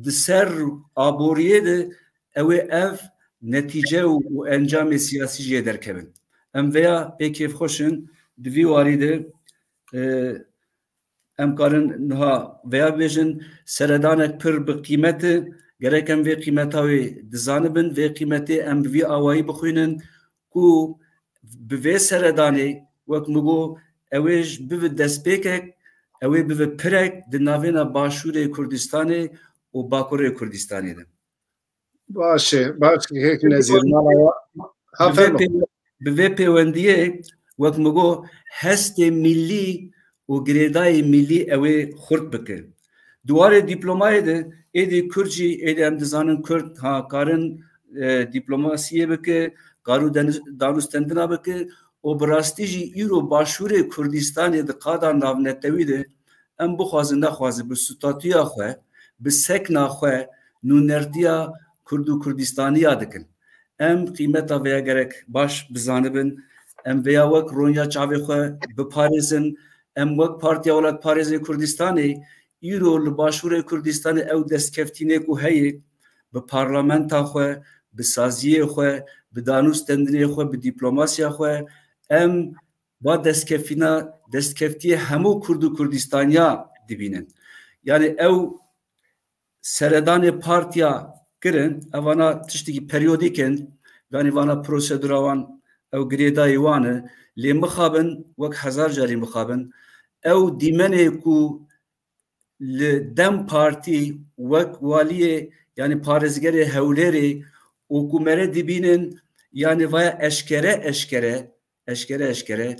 di ser aboriyê de ew ê ev netîce û, û encamê siyasî jê derkevin. Em vêya pê kêfxweş in, di vî warî de, e, em karin niha vêya bibêjin, seredanek pir bi qîmet e, gerek em vê qîmeta wê dizanibin, vê qîmetê em bi vî awayî bixwînin ku bi vê seredanê, wek min got, ew ê ji bibe destpêkek, ew ê bibe pirek di navêna Başûrê Kurdistanê û Bakurê Kurdistanê de. Baş e, baş e, kek Nezîr, mala wa. Ha, bi vê fermo. Pê-, bi vê pêwendiyê, wek min got, hestê millî û girêdayê millî ew ê xurt bike. Di warê dîplomayê de êdî Kurd jî, êdî em dizanin Kurd, ha, karin, e, dîplomasiyê bike, karu den-, danûstendina bike û bi rastî jî îro Başûrê Kurdistanê di qada navnetewî de em bixwazin nexwazin bi statûya xwe, bi sekna xwe nûnertiya Kurd û Kurdistaniya dikin. Em qîmeta vêya gerek baş bizanibin. Em vêya wek ronya çavê xwe biparêzin. Em wek Partiya Welatparêzê Kurdistanê îro li Başûrê Kurdistanê ew destkeftînê ku heye, bi parlamenta xwe, bi saziyê xwe, bi danûstendinê xwe, bi dîplomasiya xwe, em va destkefîna, destkeftiyê hemû Kurd û Kurdistaniya dibînin. Yanî ew seredanê partiya kirin, evana tiştekî periyodîk in, yanî vana prosedura wan ew girêdayî wan e, lê mixabin, wek hezar carî mixabin, ew dîmenê ku li DEM Partî wek waliyê, yanî parêzgerê Hewlêrê û ku mere dibînin, yanî vaya eşkere, eşkere, eşkere, eşkere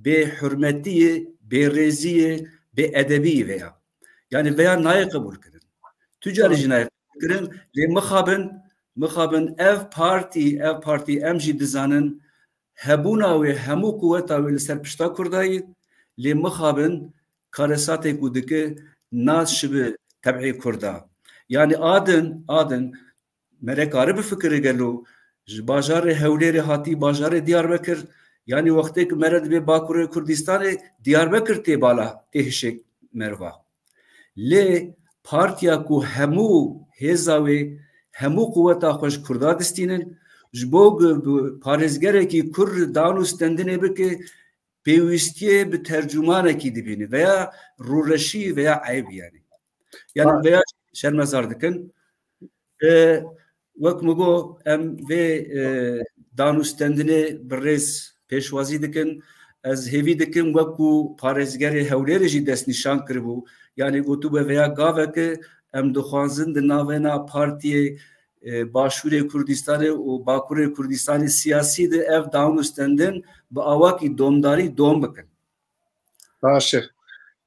bêhurmetî ye, bêrêzî ye, bêedebî ye vêya. Yanî vêya nayê qebûlkirin. Tu carî jî nayê qebûlkirin, lê mixabin, mixabin ev partî, ev partî em jî dizanin, hebûna wê, hemû quweta wê li ser pişta Kurda ye, lê mixabin karesatê ku dike nas şibe teb'ê Kurda. Yanî adin, adin, mere kare bifikire gelo ji bajarê Hewlêrê hatî bajarê Diyarbekir, yanî wextê ku mere dibê Bakurê Kurdistanê, Diyarbekir tê bala, tê hişê meriva. Lê partiya ku hemû hêza wê, hemû quweta xwe ji Kurda distînin Ji bo ku parêzgerekî Kurd dan û stendinê bike, pêwîstiyê bi tercûmanekî dibîne veya rûreşî veya eyb, yanî. Yanî veya şermezar dikin. E, wek min got, em vê, e, dan û stendinê bi rêz pêşwazî dikin. Ez hêvî dikim, wekû parêzgerê Hewlêrê jî destnîşan kiribû. Yanî gotibû, veya gaveke em dixwazin di navêna partiyê, e, Başûrê Kurdistanê û Bakurê Kurdistanê siyasî de ev dan û stendin bi awakî domdarî dom bikin. Baş e.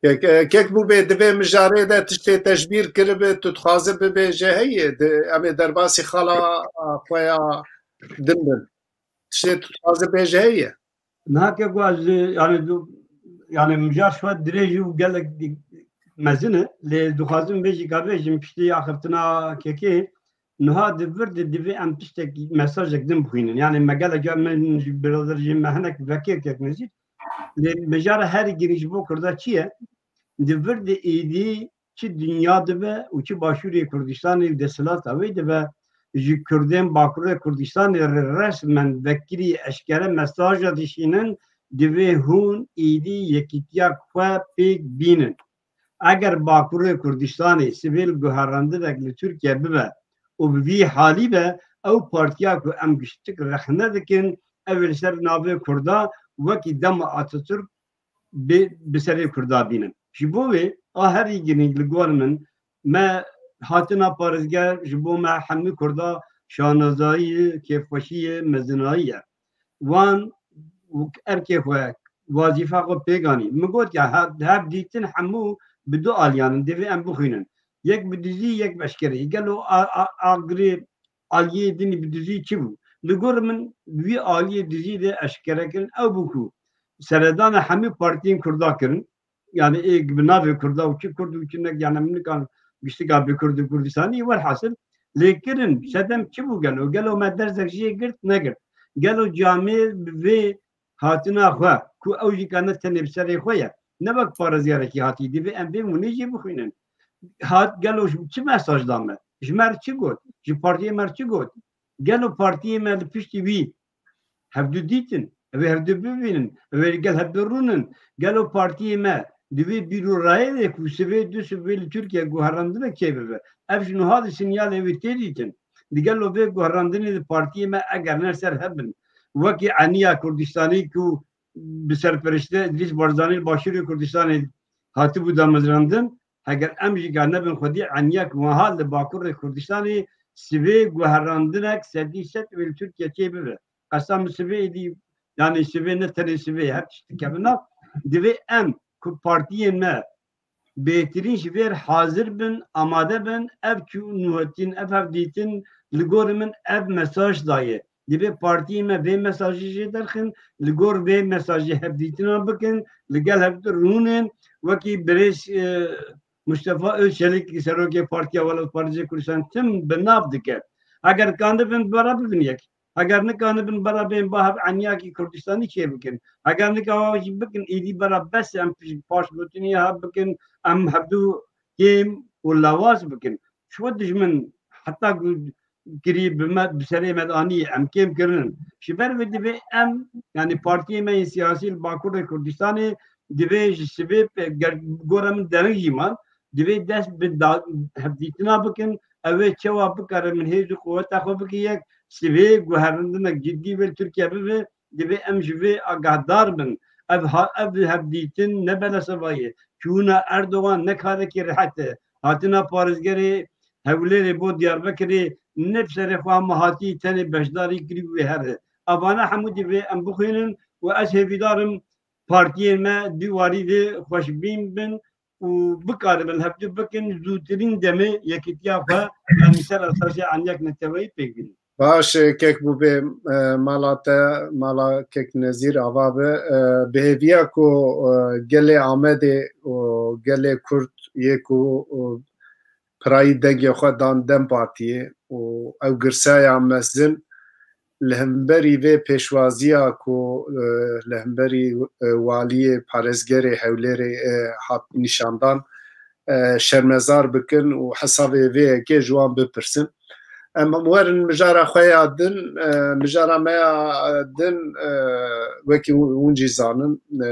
Kek, e, kek bû bê, divê mijarê de tiştê tejbîr kiribe, tu dixwaze bibêje heye, di, em ê derbasî xala, a, xwe ya din bin. Tiştê tu dixwaze bêje heye. Niha kek ez, yani, du-, yani, mijar şwe dirêj û gelek mezin e, lê dixwazim bêjî ka bêjim piştî axiftina kekê, niha di vir de divê em tiştek, mesajek din bixwînin. Yani, me gelek car min ji birader jî me hinek vekir kek nezîr. Lê mijara herî girîng ji bo Kurda çi ye? Di vir de êdî çi dinya dibe û çi Başûrê Kurdistanê û desthilata wê dibe, ji Kurdên Bakurê Kurdistanê re resmen vekirî eşkere mesaja dişînin, divê hûn êdî yekîtiya xwe pêk bînin. Eger Bakurê Kurdistanê sivê li guherandinek li Tirkiye bibe û bi vî halî be, ew partiya ku em giştik rexne dikin, ew ê li ser navê Kurda wekî dema Atatürk bi, bi serê Kurda bînin. Ji bo wê a herî girîng li gor min, me hatina parêzger ji bo me hemî Kurda şanazayî ye, kêfxweşî ye, mezinayî ye. Wan erkê xwe, wazîfa xwe pêk anî. Min got ya, hev, hev dîtin hemû bi du aliyan in, divê em bixwînin. Yek bi dizî, yek bi eşkereyî. Gelo a, a, agirê aliyê dinî bi dizî çi bû? Li gor min wî aliyê dizî de eşkere kirin, ew bû ku seredana hemî partiyên Kurda kirin. Yani ê bi navê Kurda û çi Kurd û çi ne, yani min nikan giştika bi Kurd û Kurdistanî, welhasil lê kirin. Sedem çi bû gelo? Gelo me dersek jê girt, negirt? Gelo camê bi vê hatina xwe ku ew jî ka ne tenê bi serê xwe ye, ne wek parêzgerekî hatî, divê em vê hûnê jî bixwînin. Hat gelo ji çi mesaj da me? Ji me re çi got? Ji partiyê me re çi got? Gelo partiyê me li piştî wî hevdu dîtin, ew ê hevdu bibînin, ew ê li gel hevdu rûnin? Gelo partiyê me di vê bîr û rayê de ku sivê du sivê li Tirkiye guherandine çêbibe, ev ji niha di sinyalê wê tê dîtin? Di gelo vê guherandinê de partiyê me eger ne ser hev bin, wekî Eniya Kurdistanî ku bi serperiştê Îdrîs Barzanî li Başûrê Kurdistanê hatibû damezrandin, heger em jî ka nebin xwedî Eniya ku wiha li Bakurê Kurdistanê sivê guherandinek sedî sed wê li Tirkiye çêbibe. Qesta min sivê êdî, yani sivê ne tenê sivê, her tişt dikeve nav. Divê em ku partiyên me bêhtirîn ji vê re hazir bin, amade bin, ev çû nûhetîn, ev hevdîtin li gorî min ev mesaj daye. Divê partiyê me vê mesajê jê derxin, li gor vê mesajê hevdîtina bikin, li gel hevdîtin rûnin, wekî birêz, e, Mustafa Özçelik, serokê Partiya Welatparêzê Kurdistan, tim bi nav dike. Eger kanibin, bara bibin yek. Eger nikanibin, bera bên ba hev eniyakî Kurdistanî çê bikin. Eger nika jî bikin, êdî bera bes em paş gotinî ha bikin, em hevdu kêm û lawaz bikin. Çi dijmin heta ku kirî bi me, bi serê me de anî, em kêm kirinin. Ji ber vê divê em, yani partiyê me yên siyasî li Bakurê Kurdistanê divê ji sibê pe-, ger-, gora min dereng jî man, divê dest bi da-, hevdîtina bikin, ew ê çawa bikare min hêz û quweta xwe bike yek, sibê guherindinek cidî wê li Tirkiye bibe, divê em ji vê agahdar bin. Ev ha-, ev hevdîtin ne beleseva ye. Çûna Erdogan ne karekî rehet e. Hatina parêzgerê Hewlêrê bo Diyarbekirê ne bi serê xwe hema hatî tenê beşdarî kirî wê here. Evana hemû divê em bixwînin û ez hêvîdar im partiyên me di warî de xweşbîn bin û bikaribin hevdu bikin, zûtirîn demê yekîtiya xwe em li ser esasê eniyek neteweyî pêk bînin. Baş e, kek Bûbê, e, mala te, mala kek Nezîr ava be, e, bi hêviya ku, e, gelê Amedê û gelê Kurd yê ku, e, pirayî dengê xwe dan DEM Partiyê û ew girsaya mezin li hemberî vê pêşwaziya ku, e, li hemberî, e, waliyê parêzgerê Hewlêrê, e, hat nîşandan, e, şermezar bikin û hesabê vê yekê ji wan bipirsin. Em werin mijara xwe ya din, e, mijara me ya din, e, wekî hûn jî zanin, e,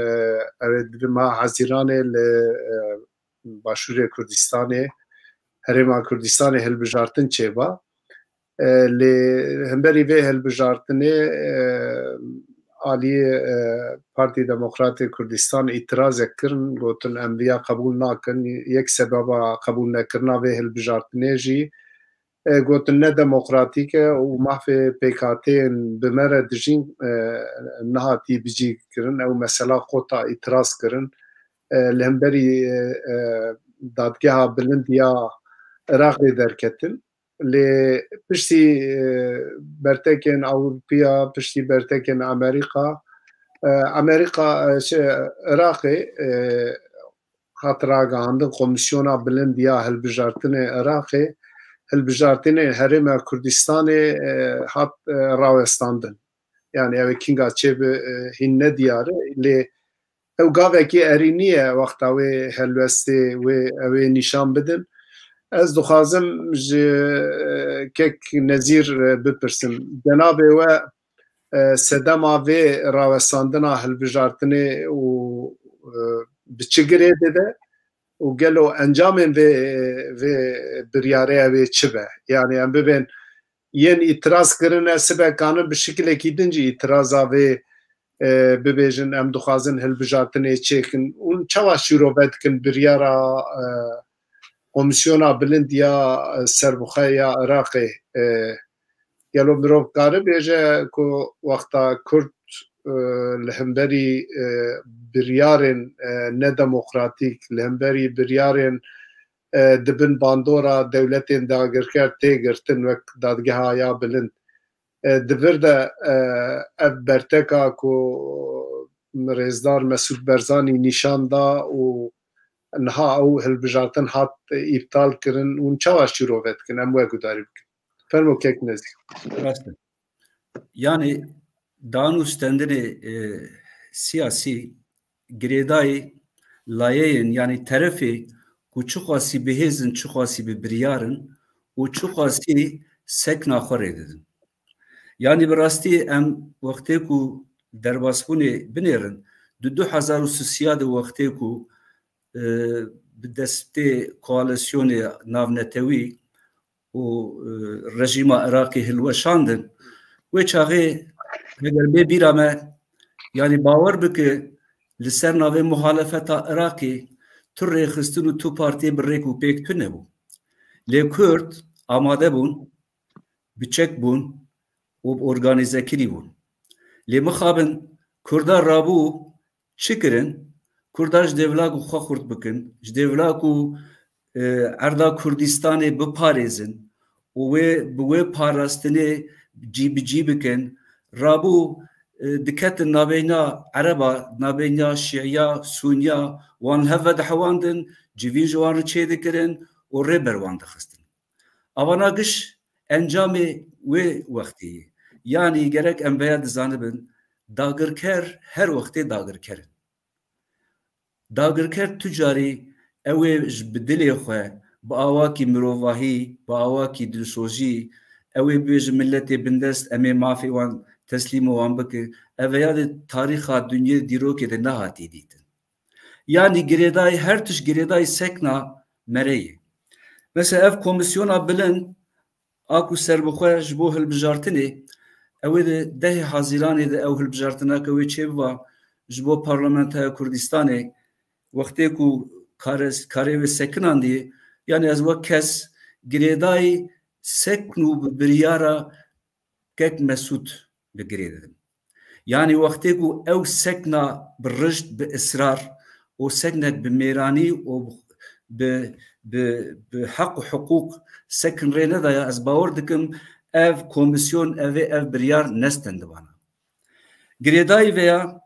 ew ê di meha Hezîranê li, e, Başûrê Kurdistanê, Herêma Kurdistanê hilbijartin çêba. E, lê hemberî vê hilbijartinê, e, aliyê, e, Partî Demokratê Kurdistan îtirazek kirin, gotin, em viya qebûl nakin. Yek sebeba qebûl nekirina vê hilbijartinê jî, e, gotin ne demokratîk e û mafê pêkhateyên bi me re dijîn, e, nehatî bicî kirin. Ew mesela qota îtiraz kirin. E, li hemberî, e, e, dadgeha bilind ya Iraqê derketin. Lê piştî, e, bertekên Ewropiya, piştî bertekên Amerîka, e, Amerîka, e, şey, Iraqê, e, hat ragihandin Komîsyona Bilind ya Hilbijartinê Iraqê, hilbijartinên Herêma Kurdistanê, e, hat, e, rawestandin. Yani ew ê kînga çêbi, e, hîn nediyar e. Lê ew gavekî erênî ye wexta wê helwestê wê ew ê nîşan bidin. Ez dixwazim ji, e, kek Nezîr, e, bipirsim. Cenabê we, e, sedema vê rawestandina hilbijartinê û, e, bi çi girê dide û gelo encamên vê, vê biryarê ew ê çi be? Yani em bibên yên îtiraz kirine sibe kanin bi şikilekî din jî îtiraza vê, e, bibêjin, em dixwazin hilbijartinê çêkin. Hûn çawa şîrove dikin biryara, e, Komîsyona Bilind ya, e, Serbixwe ya Iraqê? E, gelo mirov kare bêje ku wexta Kurd, e, li hemberî, e, biryarên, e, nedemokratîk, li hemberî biryarên e, di bin bandora dewletên dagirker tê girtin wek dadgeha ya bilind. E, di vir de, e, ev berteka ku rêzdar Mesûd Barzanî nîşan da û niha ew hilbijartin hat îptal kirin, hûn çawa şîrove dikin? Em we gudarî bikin. Fermo kek Nezîr. Rast e. Yani dan û stendinê, e, siyasî girêdayî layeyên, yani terefê ku çiqasî bi hêz in, çiqasî bi biryar in û çiqasî sekna xwe rê didin. Yani bi rastî em wextê ku derbasbûnê binêrin, di du hezar û sisiya de wextê ku, e, bi destê koalîsyonê navnetewî û, e, rejîma Iraqê hilweşandin. Wê çaxê heger bê bîra me, yanî bawer bike li ser navê muhalefeta Iraqê tu rêxistin û tu partiyê bi rêk û pêk tune bû. Lê Kurd amade bûn, bi çek bûn û bi organîzekirî bûn. Lê mixabin Kurda rabû çi kirin? Kurda ji dêvla ku xwe xurt bikin, ji dêvla ku, e, erda Kurdistanê biparêzin û wê, bi wê parastinê cî bi cî bikin, rabû, e, diketin nabeyna Ereba, nabeyna Şiya, Suniya, wan li hev vedihewandin, civîn ji wan re çêdikirin û rê ber wan dixistin. Avana giş encamê wê wextê ye. Yanî gerek em veya dizanibin, dagirker her wextê dagirker in. Dagirker tu carî ew ê ji bi dilê xwe, bi awakî mirovahî, bi awakî dilsozî, ew ê bibêje miletê bindest, em ê mafê wan teslîmo wan bikin. Ev veya di tarîxa dinyê dîrokê de nehatî dîtin. Yanî girêdayî, her tişt girêdayî sekna mereyê. Mesela ev komîsyona bilind a ku serbixwe ji bo hilbijartinê, ew ê di dehê Hezîranê de ew hilbijartineke wê çêbiba ji bo Parlamentoya Kurdistanê, wextê ku kare-, karê wê sekinandiye, yanî ez wek kes girêdayî sekn û bi biryara kek Mesûd bi girê didim. Yanî wextê ku ew sekna bi rijd, bi israr û seknek bi mêranî û bi, bi, bi heq û hiqûq sekin rê nedaya, ez bawer dikim ev komîsyon, ev ê, ev biryar nestendibana. Girêdayî veya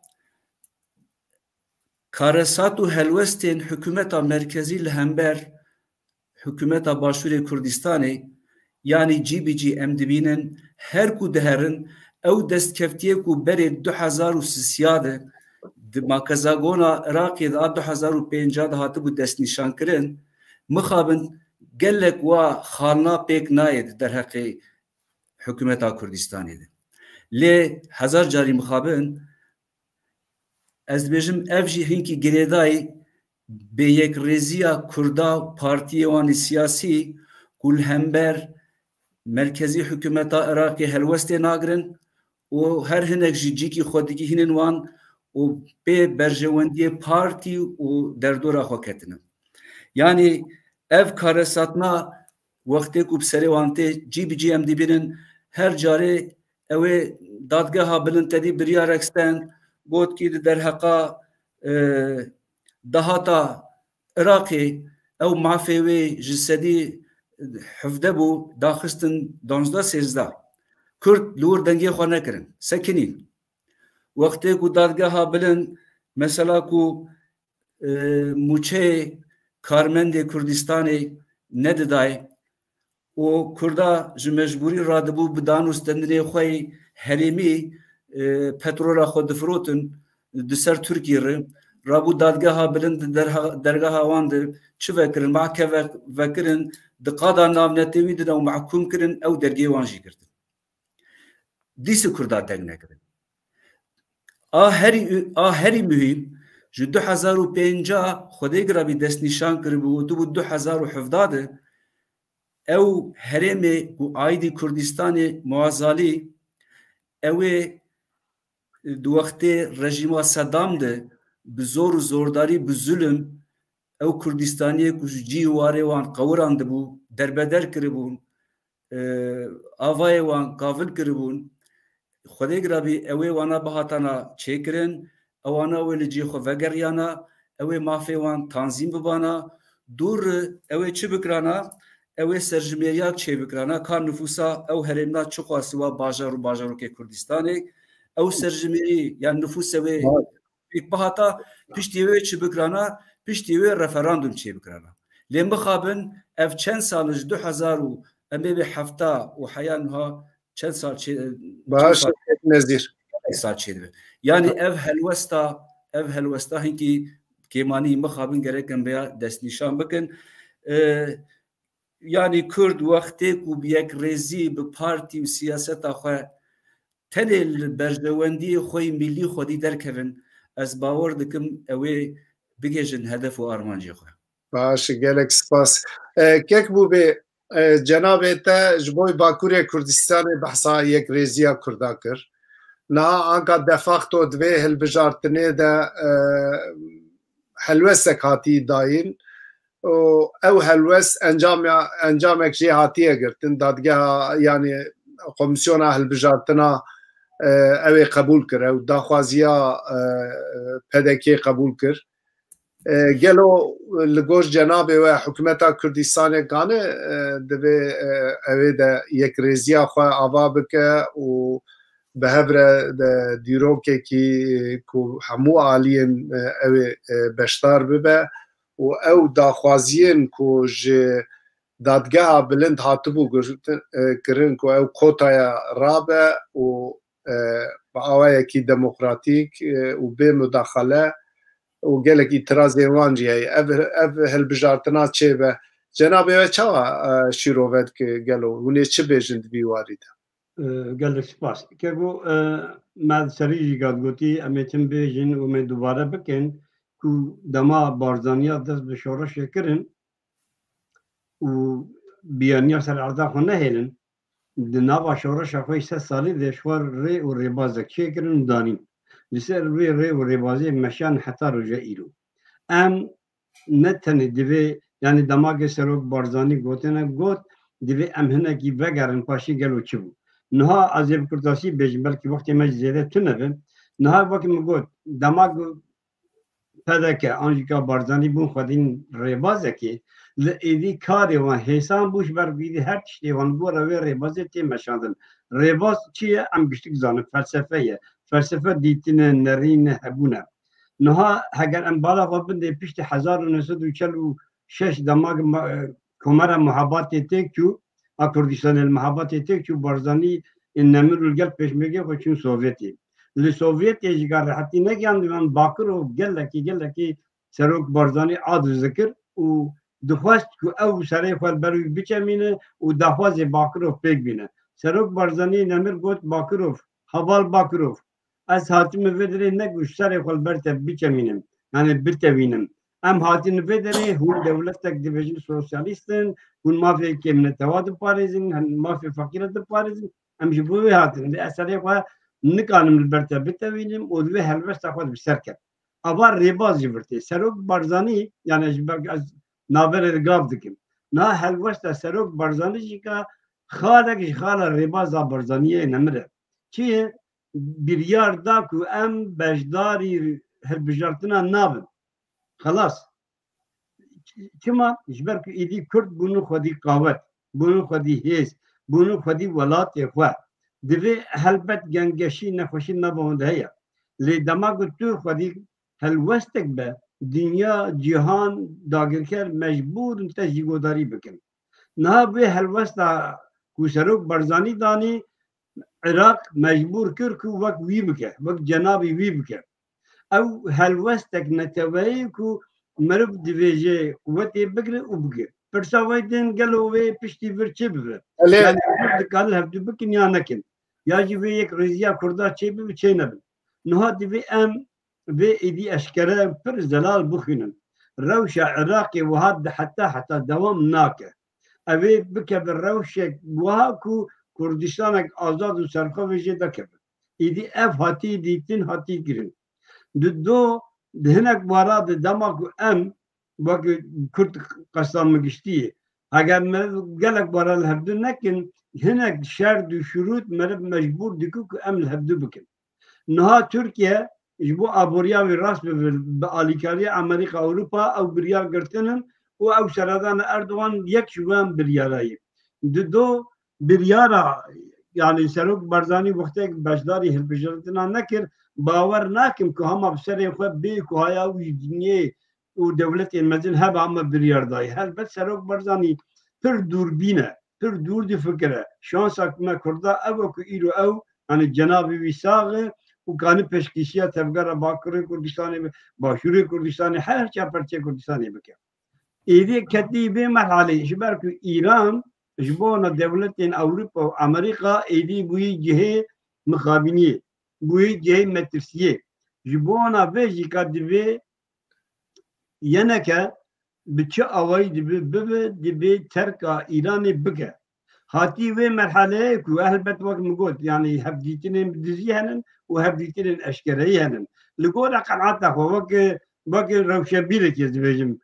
karesat û helwestên hikûmeta merkezî li hember hikûmeta Başûrê Kurdistanê, yanî cî bi cî em dibînin, her ku diherin, ew destkeftiyê ku berê du hezar û sisiya de di makezagona Iraqê de a du hezar û pênca de hatibû destnîşankirin, mixabin Gelek wa xalna pêk nayê di derheqê hikûmeta Kurdistanê de. Lê hezar carî mixabin, ez dibêjim, ev jî hinkî girêdayî bêyekrêziya Kurda, partiyê wan ê siyasî ku li hember merkezî hikûmeta Iraqê helwestê nagirin û her hinek jî cîkî xwe digihînin wan û pê berjewendiyê partî û derdora xwe ketine. Yanî ev karesatna wextê ku bi serê wan tê cî bi cî em dibînin, her carê ew ê dadgeha bilind tedî biryarek stend, got kî di derheqa, e, dahata Iraqê ew mafê wê ji sedî hevdeh bû, daxistin duwazdeh sêzdeh. Kurd li wir dengê xwe nekirin, sekinîn. Wextê ku dadgeha bilind mesela ku, e, mûçeyê karmendê Kurdistanê nedidayê û Kurda ji mecbûrî radibû bi dan û stendinê xwe yê herêmî, e, petrola xwe difirotin di ser Tirkiyê re, rabû dadgeha bilind di derha-, dergeha wan de çi vekirin, mahke ve-, vekirin, di qada navnetewî de û mehkûm kirin, ew dergê wan jî girtin. Dîsa Kurda deng nekirin. A herî, a herî muhîm, ji du hezar û pênc Xwedê girabî destnîşan kiribû, gotibû du hezar û hevdeh de ew herêmê ku aîdî Kurdistanê muazalî, ew ê di wextê rejîma Sedam de bi zor û zordarî, bi zulm, ew Kurdistaniyê ku ji cî û warê wan qewirandibû, derbeder kiribûn, e, avayê wan kavil kiribûn. Xwedê girabî ew ê wana bihatana çêkirin, ewana wê li cihê xwe vegeriyana, ew ê mafê wan tanzîm bibana, dûr ew ê çi bikirana, ew ê serjimêriya çê bikirana, ka nifûsa ew herêmna çiqas wa bajar û bajarokê Kurdistanê, ew serjimêrî yan nifûsê wê pêk bihata, piştî wê çi bikirana, piştî wê referandum çê bikirana. Lê mixabin ev çend sal ji du hezar û em ê bê hefta û heya niha çend sal çê, çend Baş sal, Nezîr. Sal çê dibe. Yani ev helwesta, ev helwesta hinkî kêmanî mixabin gerek em vêya destnîşan bikin. E, yani Kurd wextê ku bi yekrêzî, bi partî û siyaseta xwe tenê li berjewendiyê xwe yê milî xwedî derkevin, ez bawer dikim ew ê bigihêjin hedef û armancê xwe. Baş, gelek spas. E, kek bû bê, e, cenabê te ji bo Bakurê Kurdistanê behsa yekrêziya Kurda kir. Niha anka de facto di vê hilbijartinê de, e, helwestek hatî dayîn û ew helwest encamya, encamek jê hatiye girtin. Dadgeha, yani Komîsyona Hilbijartina, e, ew ê qebûl kir, ew daxwaziya, e, P D K qebûl kir. E, gelo li gor cenabê we hikûmeta Kurdistanê kane, e, divê, e, ew ê de yekrêziya xwe ava bike û bi hev re de dîrokekî ku hemû aliyên, e, ew ê, e, beşdar bibe û ew daxwaziyên ku ji dadgeha bilind hatibû girtin, e, kirin ku ew kotaya rabe û, e, bi awayekî demokratîk, e, û bê mudaxale û gelek îtirazên wan jî heye. Ev, ev hilbijartina çêbe. Cenabê we çawa, e, şîrove dike gelo? Hûn ê çi bêjin di vî warî de? E, gelek spas. Keko, e, me serî jî gat gotî, em ê tim bêjin û me dubare bikin ku dema Barzaniya dest bi şoreşê kirin û biyaniya ser erda xwe nehêlin, di nava şoreşa xwe yê sed salî de ji xwe rê û rêbazek çêkirin û danîn. Li ser wê rê û rêbazê meşan heta roja îro. Em ne tenê divê, yani dema ke Serok Barzanî gotine, got, divê em hinekî vegerin paşê gelo çi bû. Niha ez ê bi kurtasî bêjim, belkî wextê me jî zêde tune be. Niha wekî min got, dema ku P D K an jî ka Barzanî bûn xwedîn rêbazekê, li êdî karê wan hêsan bû, ji ber ku êdî her tiştê wan gora wê rêbazê tê meşandin. Rêbaz çi ye? Em giştik zanin, felsefe ye. Felsefe dîtin e, nerîn e, hebûn e. Niha heger em bala xwe bindê piştî hezar û neh sed û çel û şeş dema ma-, Komara Muhabatê têk çû, a Kurdistanê li Muhabatê têk çû, Barzanî ên nemir û li gel pêşmergê xwe çûn Sovyetê. Li Sovyetê jî ka rehetî negiyandiban, Bakur û gelekî, gelekî Serok Barzanî aciz dikir û dixwest ku ew serê xwe li ber wî biçemîne û daxwazê Bakirov pêk bîne. Serok Barzanî nemir got, Bakirov, heval Bakirov, ez hatime vê derê ne ku ji serê xwe li ber te biçemînim, yani bitewînim. Em hatine vê derê, hûn dewletek dibêjin sosyalîst in, hûn mafê kêmnetewa diparêzin, hûn mafê feqîre diparêzin. Em ji bo wê hatin. Lê ez serê xwe nikanim li ber te bitewînim û li vê helwesta xwe bi ser ket. Ava rêbaz jî vir tê. Serok Barzanî, yani ji ber ez navberê li gav dikim. Niha helwesta Serok Barzanî jî ka xalek ji xala rêbaza Barzaniyê nemire. Çi ye? Biryar da ku em beşdarî hilbijartina nabin. Xelas. Çima? Ji ber ku êdî Kurd bûne xwedî qawet, bûne xwedî hêz, bûne xwedî welatê xwe. Divê helbet gengeşî, nexweşî nava wan de heye. Lê dema ku tu xwedî helwestek be, dinya, cîhan, dagirker mecbûr in te jî godarî bikin. Niha vê helwesta ku Serok Barzanî danî, Iraq mecbûr kir ku wek wî bike, wek cenabî wî bike. Ew helwestek neteweyî ku meriv divêje quwetê bigire û bike. Pirsa wê tên gelo wê piştî vir çi bibe? Elê. Yani, dikarin hevdu bikin ya nekin. Ya jî vê yek rêziya Kurda çê bibe, çê nebin. Niha divê em vê êdî eşkere pir zelal bixwînin. Rewşa Iraqê wiha di heta heta dewam nake. Ew ê bikeve rewşek wiha ku Kurdistanek azad û serxwe vê jê dekeve. Êdî ev hatî dîtin, hatî kirin. Di do, di hinek wara de dema ku em weke Kurd qesda min giştî ye. Heger me gelek wara li hevdu nekin, hinek şert û şurût meriv mecbûr dike ku em li hevdu bikin. Niha Tirkiye ji bo aboriya wî rast bibe, bi alîkariya Amerîka, Ewropa ew biryar girtin in û ew seredana Erdogan yek ji wan biryara ye. Di do biryara, yani Serok Barzanî wextek beşdarî hilbijartina nekir, bawer nakim ku hema bi serê xwe bê ku haya wî dinyê û dewletên mezin hebe hema biryar dayî. Helbet Serok Barzanî pir dûrbîn e, pir dûr difikire. Şansa me Kurda ev e ku îro ew, yani cenabê wî sax e û kanî pêşkêşiya tevgera Bakurê Kurdistanê, Başûrê Kurdistanê, her çar perçeyê Kurdistanê bike. Êdî ketî vê merhalê, ji ber ku Îran ji bona dewletên Ewropa û Amerîka êdî bûyî cihê mixabîniyê, bûyî cihê metirsiyê. Ji bona vê jî ka divê yeneke bi çi awayî dibe, bibe, divê terka Îranê bike. Hatî vê merhaleyê ku helbet wek min got, yani hevdîtinên dizî henin û hevdîtinên eşkereyî henin. Li gora qenaeta xwe weke, weke rewşenbîrekê dibêjim,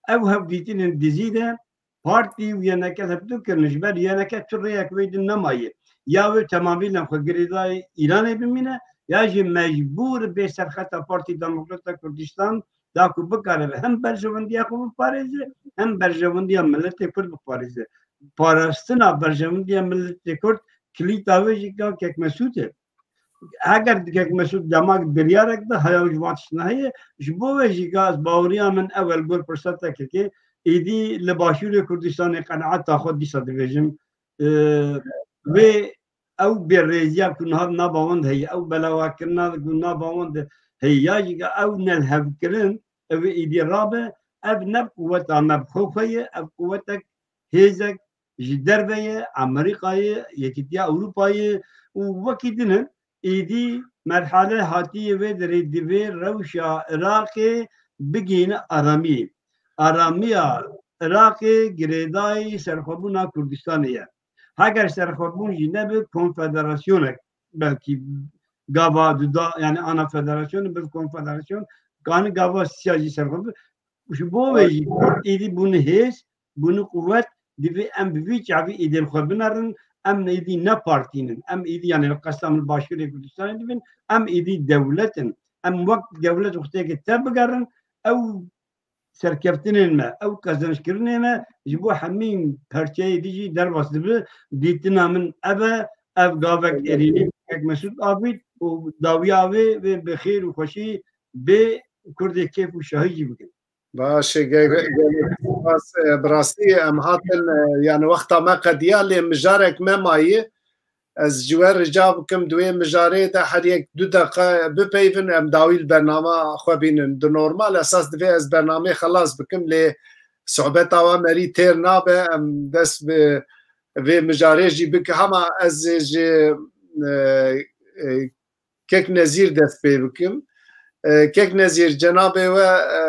ew hevdîtinên dizî de partî û yeneke hevdu kirin, ji ber yeneke tu rêyek wê din nemaye. Ya wê temamî lem xwe girêdayî Îranê bimîne, ya jî mecbûr bê serxeta Partî Demokrata Kurdistan da ku bikaribe hem berjewendiya xwe biparêze, hem berjewendiya miletê Kurd biparêze. Parastina berjewendiya miletê Kurd kilîta wê jî ka Kek Mesûd e. Heger Kek Mesûd dema biryarek da, haya ji van tiştine heye, ji bo wê jî ka ez baweriya min ew e li gor pirsa te Kekê, êdî li Başûrê Kurdistanê qenaeta xwe dîsa dibêjim, e, wê ew bêrêziya ku niha nava wan de heye, ew belawakirina ku nava wan de heye, ya jî ka ew nelhevkirin, ew ê êdî rabe, ev ne quweta me bi xwe xwe ye, ev quwetek, hêzek ji derve ye, Amerîka ye, Yekîtiya Ewropa ye û wekî din in. Êdî merhale hatiye vê derê divê rewşa Iraqê bigihîne aramiyê. Aramiya Iraqê girêdayî serxwebûna Kurdistanê ye. Heger serxwebûn jî nebe, konfederasyonek belkî gava duda, yani ana federasyon, bi konfederasyon, kani gava siya jî serxwe bi. Ji bo wê jî Kurd êdî bûne hêz, bûne quwet, divê em bi vî çavî êdî li xwe binerin, em êdî ne partî nin, em êdî yani li qesda min Başûrê Kurdistanê dibin, em êdî dewlet in. Em wek dewlet wexteke te bigerin, ew serkeftinên me, ew qezençkirinê me ji bo hemî perçeyê dî jî derbas dibe. Dîtina min ev e, ev gavek erênî Kek Mesûd avît û dawiya wê, wê bi xêr û xweşî bê Kurdê kêf û şahî jî bikin. Baş e, ge-, ge-, gelek spas. E, bi rastî em hatin, e, yani wexta me qediya, lê mijarek me mayî. Ez ji we rica bikim, di wê mijarê de her yek du deqa bipeyvin, em dawî li bernama xwe bînin. Di normal esas divê ez bernameyê xelas bikim, lê sohbeta we merî têr nabe, em dest bi vê mijarê jî bike. Hema ez ê ji, e, e, Kek Nezîr dest pê bikim. E, Kek Nezîr, cenabê we, e,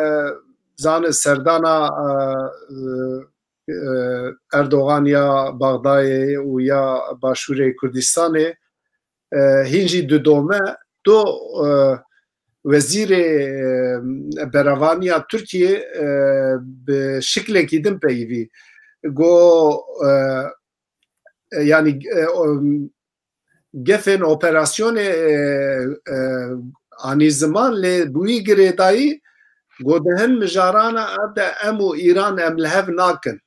zane serdana, e, e, Erdogan ya Baxdayê û ya Başûrê Kurdistanê, e, hîn jî didome. Do, e, wezîrê, e, berevaniya Tirkiyê, e, bi şiklekî din peyivî go, e, e, yanî, e, o, gefên operasyonê, e, e, anî ziman, lê bi wî girêdayî go di hin mijarana ev de em û Îran em li hev nakin.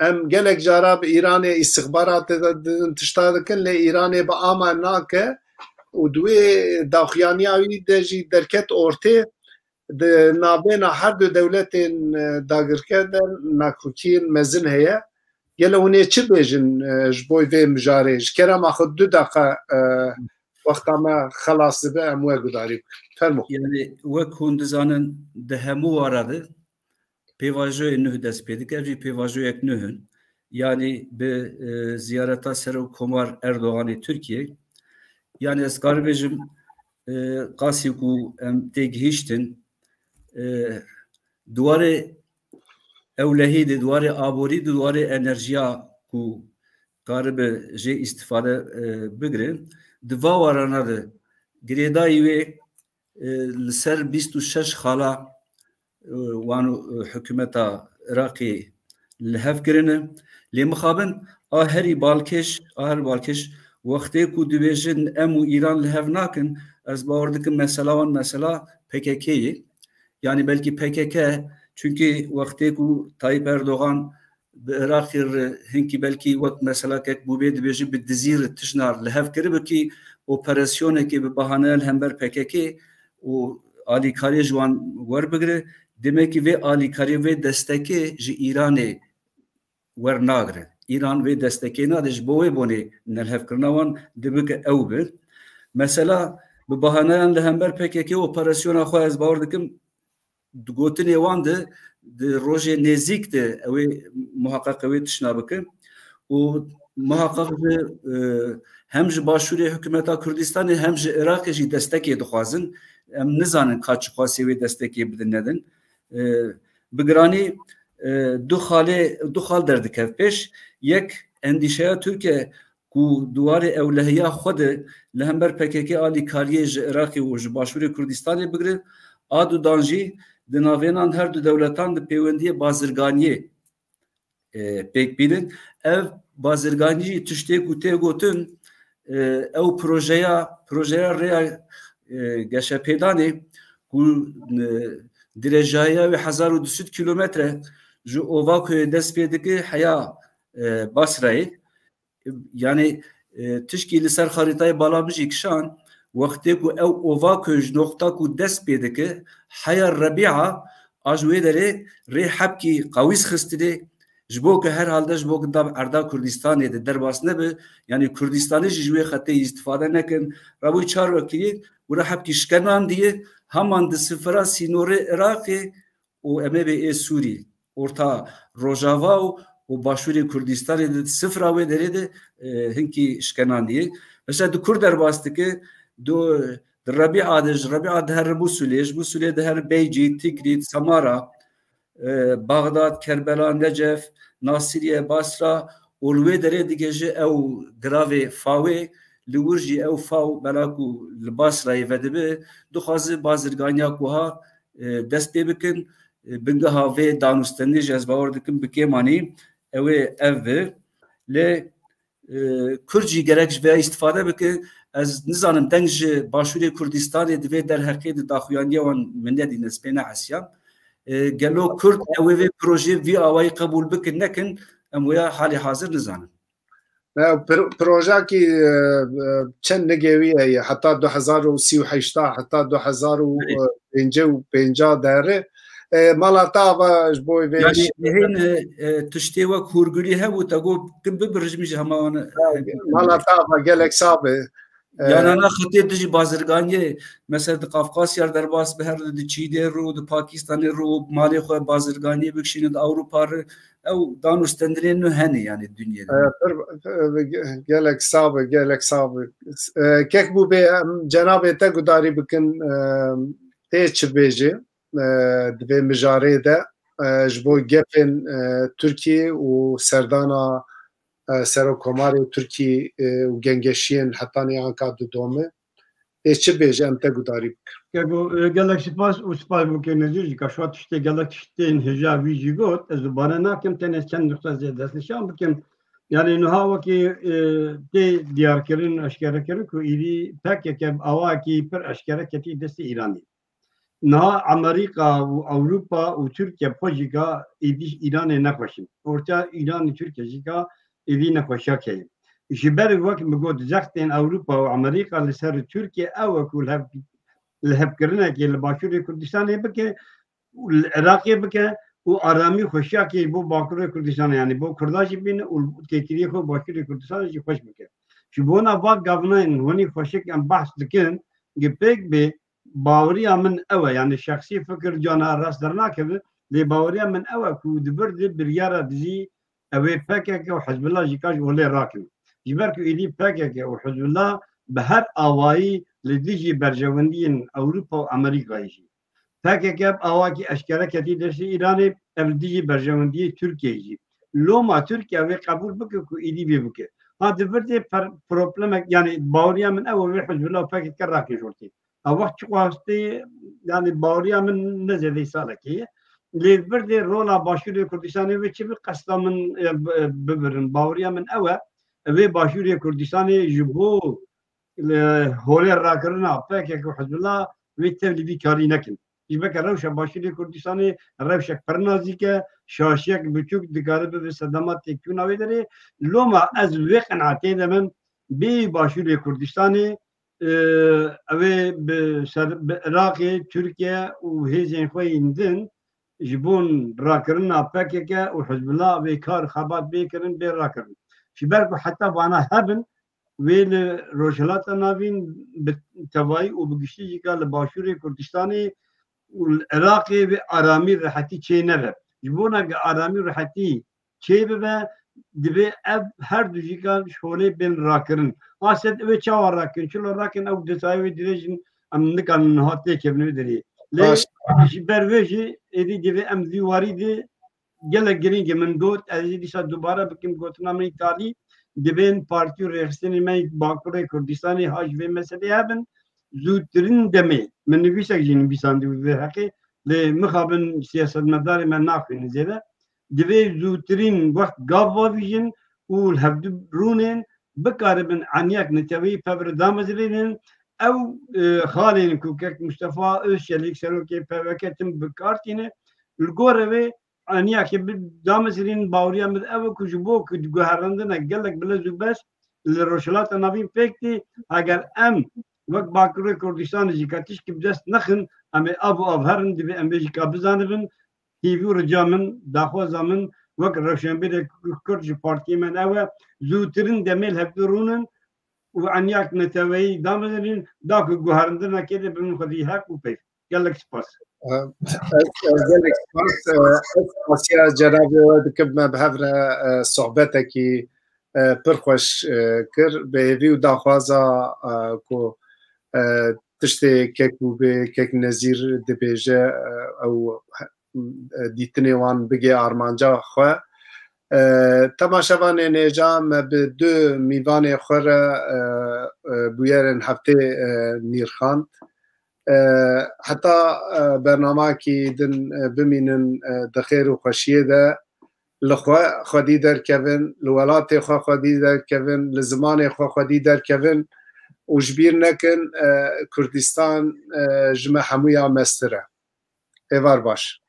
Em gelek cara bi Îranê îstixbaratê de din tişta dikin, lê Îranê bi ama nake û di wê daxuyaniya wî de jî derket ortê, di navbêna her du dewletên, e, dagirker de nakokiyên mezin heye. Gelo hûn ê çi bêjin, e, ji bo vê mijarê? Ji kerema xwe du deqe, e, wexta me xelas dibe, em we gudarî bikin. Fermo. Yani wek hûn dizanin, di hemû wara de pêvajoyê nuh dest pê dike, ev jî pêvajoyek nuh in. Yanî bi, e, ziyareta Serok Komar Erdoganê Tirkiyê. Yanî ez karim bêjim, e, qasî ku em têgihîştin, e, di warê ewlehî de, di warê aborî de, di warê enerjiya ku karibe jê îstifade, e, bigire, di va warana de girêdayî wê, e, li ser bîst û şeş xala, e, wan û, e, hikûmeta Iraqê li hev kirine. Lê mixabin a herî balkêş, a herî balkêş wextê ku dibêjin em û Îran li hev nakin, ez bawer dikim mesela wan mesela P K K ye. Yanî belkî P K K, çunkî wextê ku Tayyip Erdogan bi Iraqê re hinkî belkî wek mesela kek Bûbê dibêjî bi dizî re tiştna li hev kiribe kî operasyonekê bi bahaneya li hember P K K û alîkariyê ji wan werbigire, demekî vê alîkariyê, vê destekê ji Îranê wernagire. Îran vê destekê nade, ji bo wê bonê nelhevkirina wan dibike ew bi. Mesela bi bahaneyan li hember P K K operasyona xwe, ez bawer dikim, di gotinê wan de di rojê nêzîk de ew ê muheqeq ew ê tiştna bikin û muheqeq ji, e, hem ji başûrê hikûmeta Kurdistanê hem ji Iraqê jî destekê dixwazin. Em nizanin ka çiqasê wê destekê bidin nedin. E, bi giranî, e, du xalê, du xal derdikev pêş. Yek endîşeya Tirkiye ku di warê ewlehiya xwe de li hember P K K alîkariyê ji Iraqê û ji Başûrê Kurdistanê bigire, a dudan jî di navênan her du dewletan di pêwendiyê bazirganiyê, e, pêk bînin. Ev bazirganî jî tiştê ku tê gotin, e, ew projeya, projeya rêya, e, geşepêdanê ku, e, dirêjahiya wê hezar û du sed kîlometre ji Ovakoyê dest pê dike heya, e, Basrayê. Yanî, e, tişkî li ser xarîtayê bala min jî kişand, wextê ku ew Ovakoy ji noqta ku dest pê dike, heya Rebîa, a ji wê derê rê hebkî qawîz xistinê, ji bo ku herhalde ji bo ku da bi erda Kurdistanê de derbas nebe, yanî Kurdistanê jî ji wê xetê îstifade nekin, rabûyî çar wekirî, wira hebkî şkenandiye, heman di sifira sînorê Iraqê û em ê bê ê Sûrî, orta Rojava û, û Başûrê Kurdistanê de, sifra wê derê de, e, hinkî şkenandiyê. Mesela di kur derbas dike, du, di Rebîa de, ji Rebîa dihere Mûsulê, ji Mûsulê dihere Beycî, Tikrît, Samara, e, Baxdad, Kerbela, Necef, Nasiriye, Basra û li wê derê digihêje ew giravê Fawê, li wir jî ew Faw bela ku li Basrayê vedibe, dixwaze bazirganiya ku ha, e, dest pê bikin. E, bingeha vê danûstenê jî ez bawer dikim bi kêmanî ew ê ev bi. Lê, e, Kurd jî gerek ji vê îstifade bike. Ez nizanim deng ji Başûrê Kurdistanê di vê derheqê de daxuyandiya wan min nedîne, ez pê neesiyam. E, gelo Kurd ew ê vê projeyê vî awayî qebûl bikin nekin, em wêya halê hazir nizanin. E, pro-, projekî, e, e, çend nigê wî heye? Heta du hezar û sî û heşt, heta du hezar û pêncî û pênc dere. E, mala te ava ji bo vê Yani hên, e, e, tiştê wek hûrgulî hebû, te got, "Kim bibir, ji min jî hema wan." Mala te ava gelek sax be. Yanana xetê dijî bazirganiyê, mesela di Qafqasya derbas bi, her di Çînê rû, di Pakistanê rû, malê xwe bazirganiyê bikişîne di Ewropa re, ew dan û stendirên nû hene, yani, dinyê de. E, pir, e, ge-, gelek sax be, gelek sax be. E, kek bû bê, em cenabê te gudarî bikin, e, tê çi bêjê, e, di vê mijarê de, e, ji bo gefên, e, Tirkiyê û serdana, e, Serokkomarê Tirkiyê, e, û gengeşiyên hetanî anka didome. Ê çi bêje, em te gudarî bikin. Keko, e, gelek spas û spas bo kê Nezîr jî, ka şuwa tiştê gelek tiştên hêja wî jî got, ez dubare nakim, tenê çend nuqta zê destnîşan bikim. Yani niha wekî, e, tê diyarkirin, eşkerekirin ku êdî P K K bi awakî pir eşkere ketî destê Îranê. Niha Amerîka û Ewropa û Tirkiye bi xwe jî ka êdî ji Îranê nexweş in. Orta Îran û Tirkiye jî ka êdî nexweşiya heye. Ji ber wek min got, zextên Ewropa û Amerîka li ser Tirkiye ew e ku li hev-, li hevkirinekê li Başûrê Kurdistanê bike û li Iraqê bike û aramî xweşiyakê bo Bakurê Kurdistanê, yanî bo Kurda jî bîne û têkiliyê xwe Başûrê Kurdistanê jî xweş bike. Ji bona va gavnayên hûnî xweşik em behs dikin, gi pêk bê, baweriya min ew e, yani şexsî fikir cana rast dernakeve, lê baweriya min ew e ku di vir de biryara dijî ew ê P K K û Hizbullah jî ka ji holê rakin. Ji ber ku êdî P K K û Hizbullah bi her awayî li dijî berjewendiyên Ewropa û Amerîkayê jî. P K K bi awakî eşkere ketî destê Îranê, ev li dijî berjewendiyê Tirkiyeyê jî. Loma Tirkiye wê qebûl bike ku êdî vê bike. Ha di vir de per-, problemek, yani baweriya min ew e wê Hizbullah û P K K rakin ji holê. Ew wext çi xwestê, yani baweriya min ne zêdeyî salekê ye. Lê vir dê rola Başûrê Kurdistanê wê çi bi qesta min, e, bi-, e, bibirin. Baweriya min ew e, wê Başûrê Kurdistanê ji bo li holê rakirina P K K û Hizbullah wê tevlî vî karî nekin. Ji ber ke rewşa Başûrê Kurdistanê rewşek pir nazîk e, şaşiyek biçûk dikare bibe sedema têkçûna wê derê. Loma ez wê qenaatê de me, bê Başûrê Kurdistanê, e, ew ê bi ser, bi Iraqê, Tirkiye û hêzên xwe yên din ji bo rakirina P K K û Hizbullah wê kar xebat bê kirin, bê rakirin. Ji ber ku heta vana hebin, wê li Rojhilata Navîn bi tevayî û bi giştî jî ka li Başûrê Kurdistanê û li Iraqê wê aramî, rehetî çê nebe. Ji bona ku aramî û rehetî çêbibe, divê ev her du jî ka ji holê bên rakirin. Aset wê çawa rakin, çilo rakin, ew detayê wê dirêj in, em nikarin niha têkevin wê derê. Lê Baş. Ji ber wê jî êdî divê em vî warî de gelek girîng e. Min got, ez ê dîsa dubare bikim gotina min îtalî, divên partî û rêxistinê me yê Bakurê Kurdistanê ha ji vê meselê hebin, zûtirîn demê, min nivîsek jî nivîsandî wî vê heqê, lê mixabin siyasetmedarê me naxwînin zêde, divê zûtirîn wext gav vavîjin û li hevdu rûnên bikaribin eniyek neteweyî pevre damezrênin. Ew, e, xalên ku kek Mustafa Özçelik, serokê P K K, tim bi kar tîne, li gorê wê eniyekê bi damezrînin, baweriya min ew e ku ji bo ku guherandine gelek bi lez û bes li Rojhilata Navîn pêk tê, heger em wek Bakurê Kurdistanê jî ka tişkî bi dest nexin, em ê av û av herin, divê em vê jî ka bizanibin. Hîvî û rica min, daxwaza min wek rewşenbîrek Kurd ji partiyê me ew e, zûtirin demê li hevdu rûnin û eniyek neteweyî damezrînin, da ku guherandinekê de bibin xwedî heq û peyv. Gelek spas. Ez, ez gelek spas, e, ez spasiya cenabê we dikim, me bi hev re, e, sohbetekî, e, pir xweş, e, kir. Bi hêvî û daxwaza, e, ku, e, tiştê kek û bê, kek Nezîr dibêje, e, ew, e, dîtinê wan bigê armanca xwe. E, temaşevanên hêja, me bi du mîvanê xwe re, e, e, bûyerên heftê, e, nîrxand. E, heta, e, bernamekî din, e, bimînin, e, di xêr û xweşiyê de, li xwe xwedî derkevin, li welatê xwe xwedî derkevin, li zimanê xwe xwedî derkevin û ji bîr nekin, e, Kurdistan, e, ji me hemûya mestir e. Êvar baş.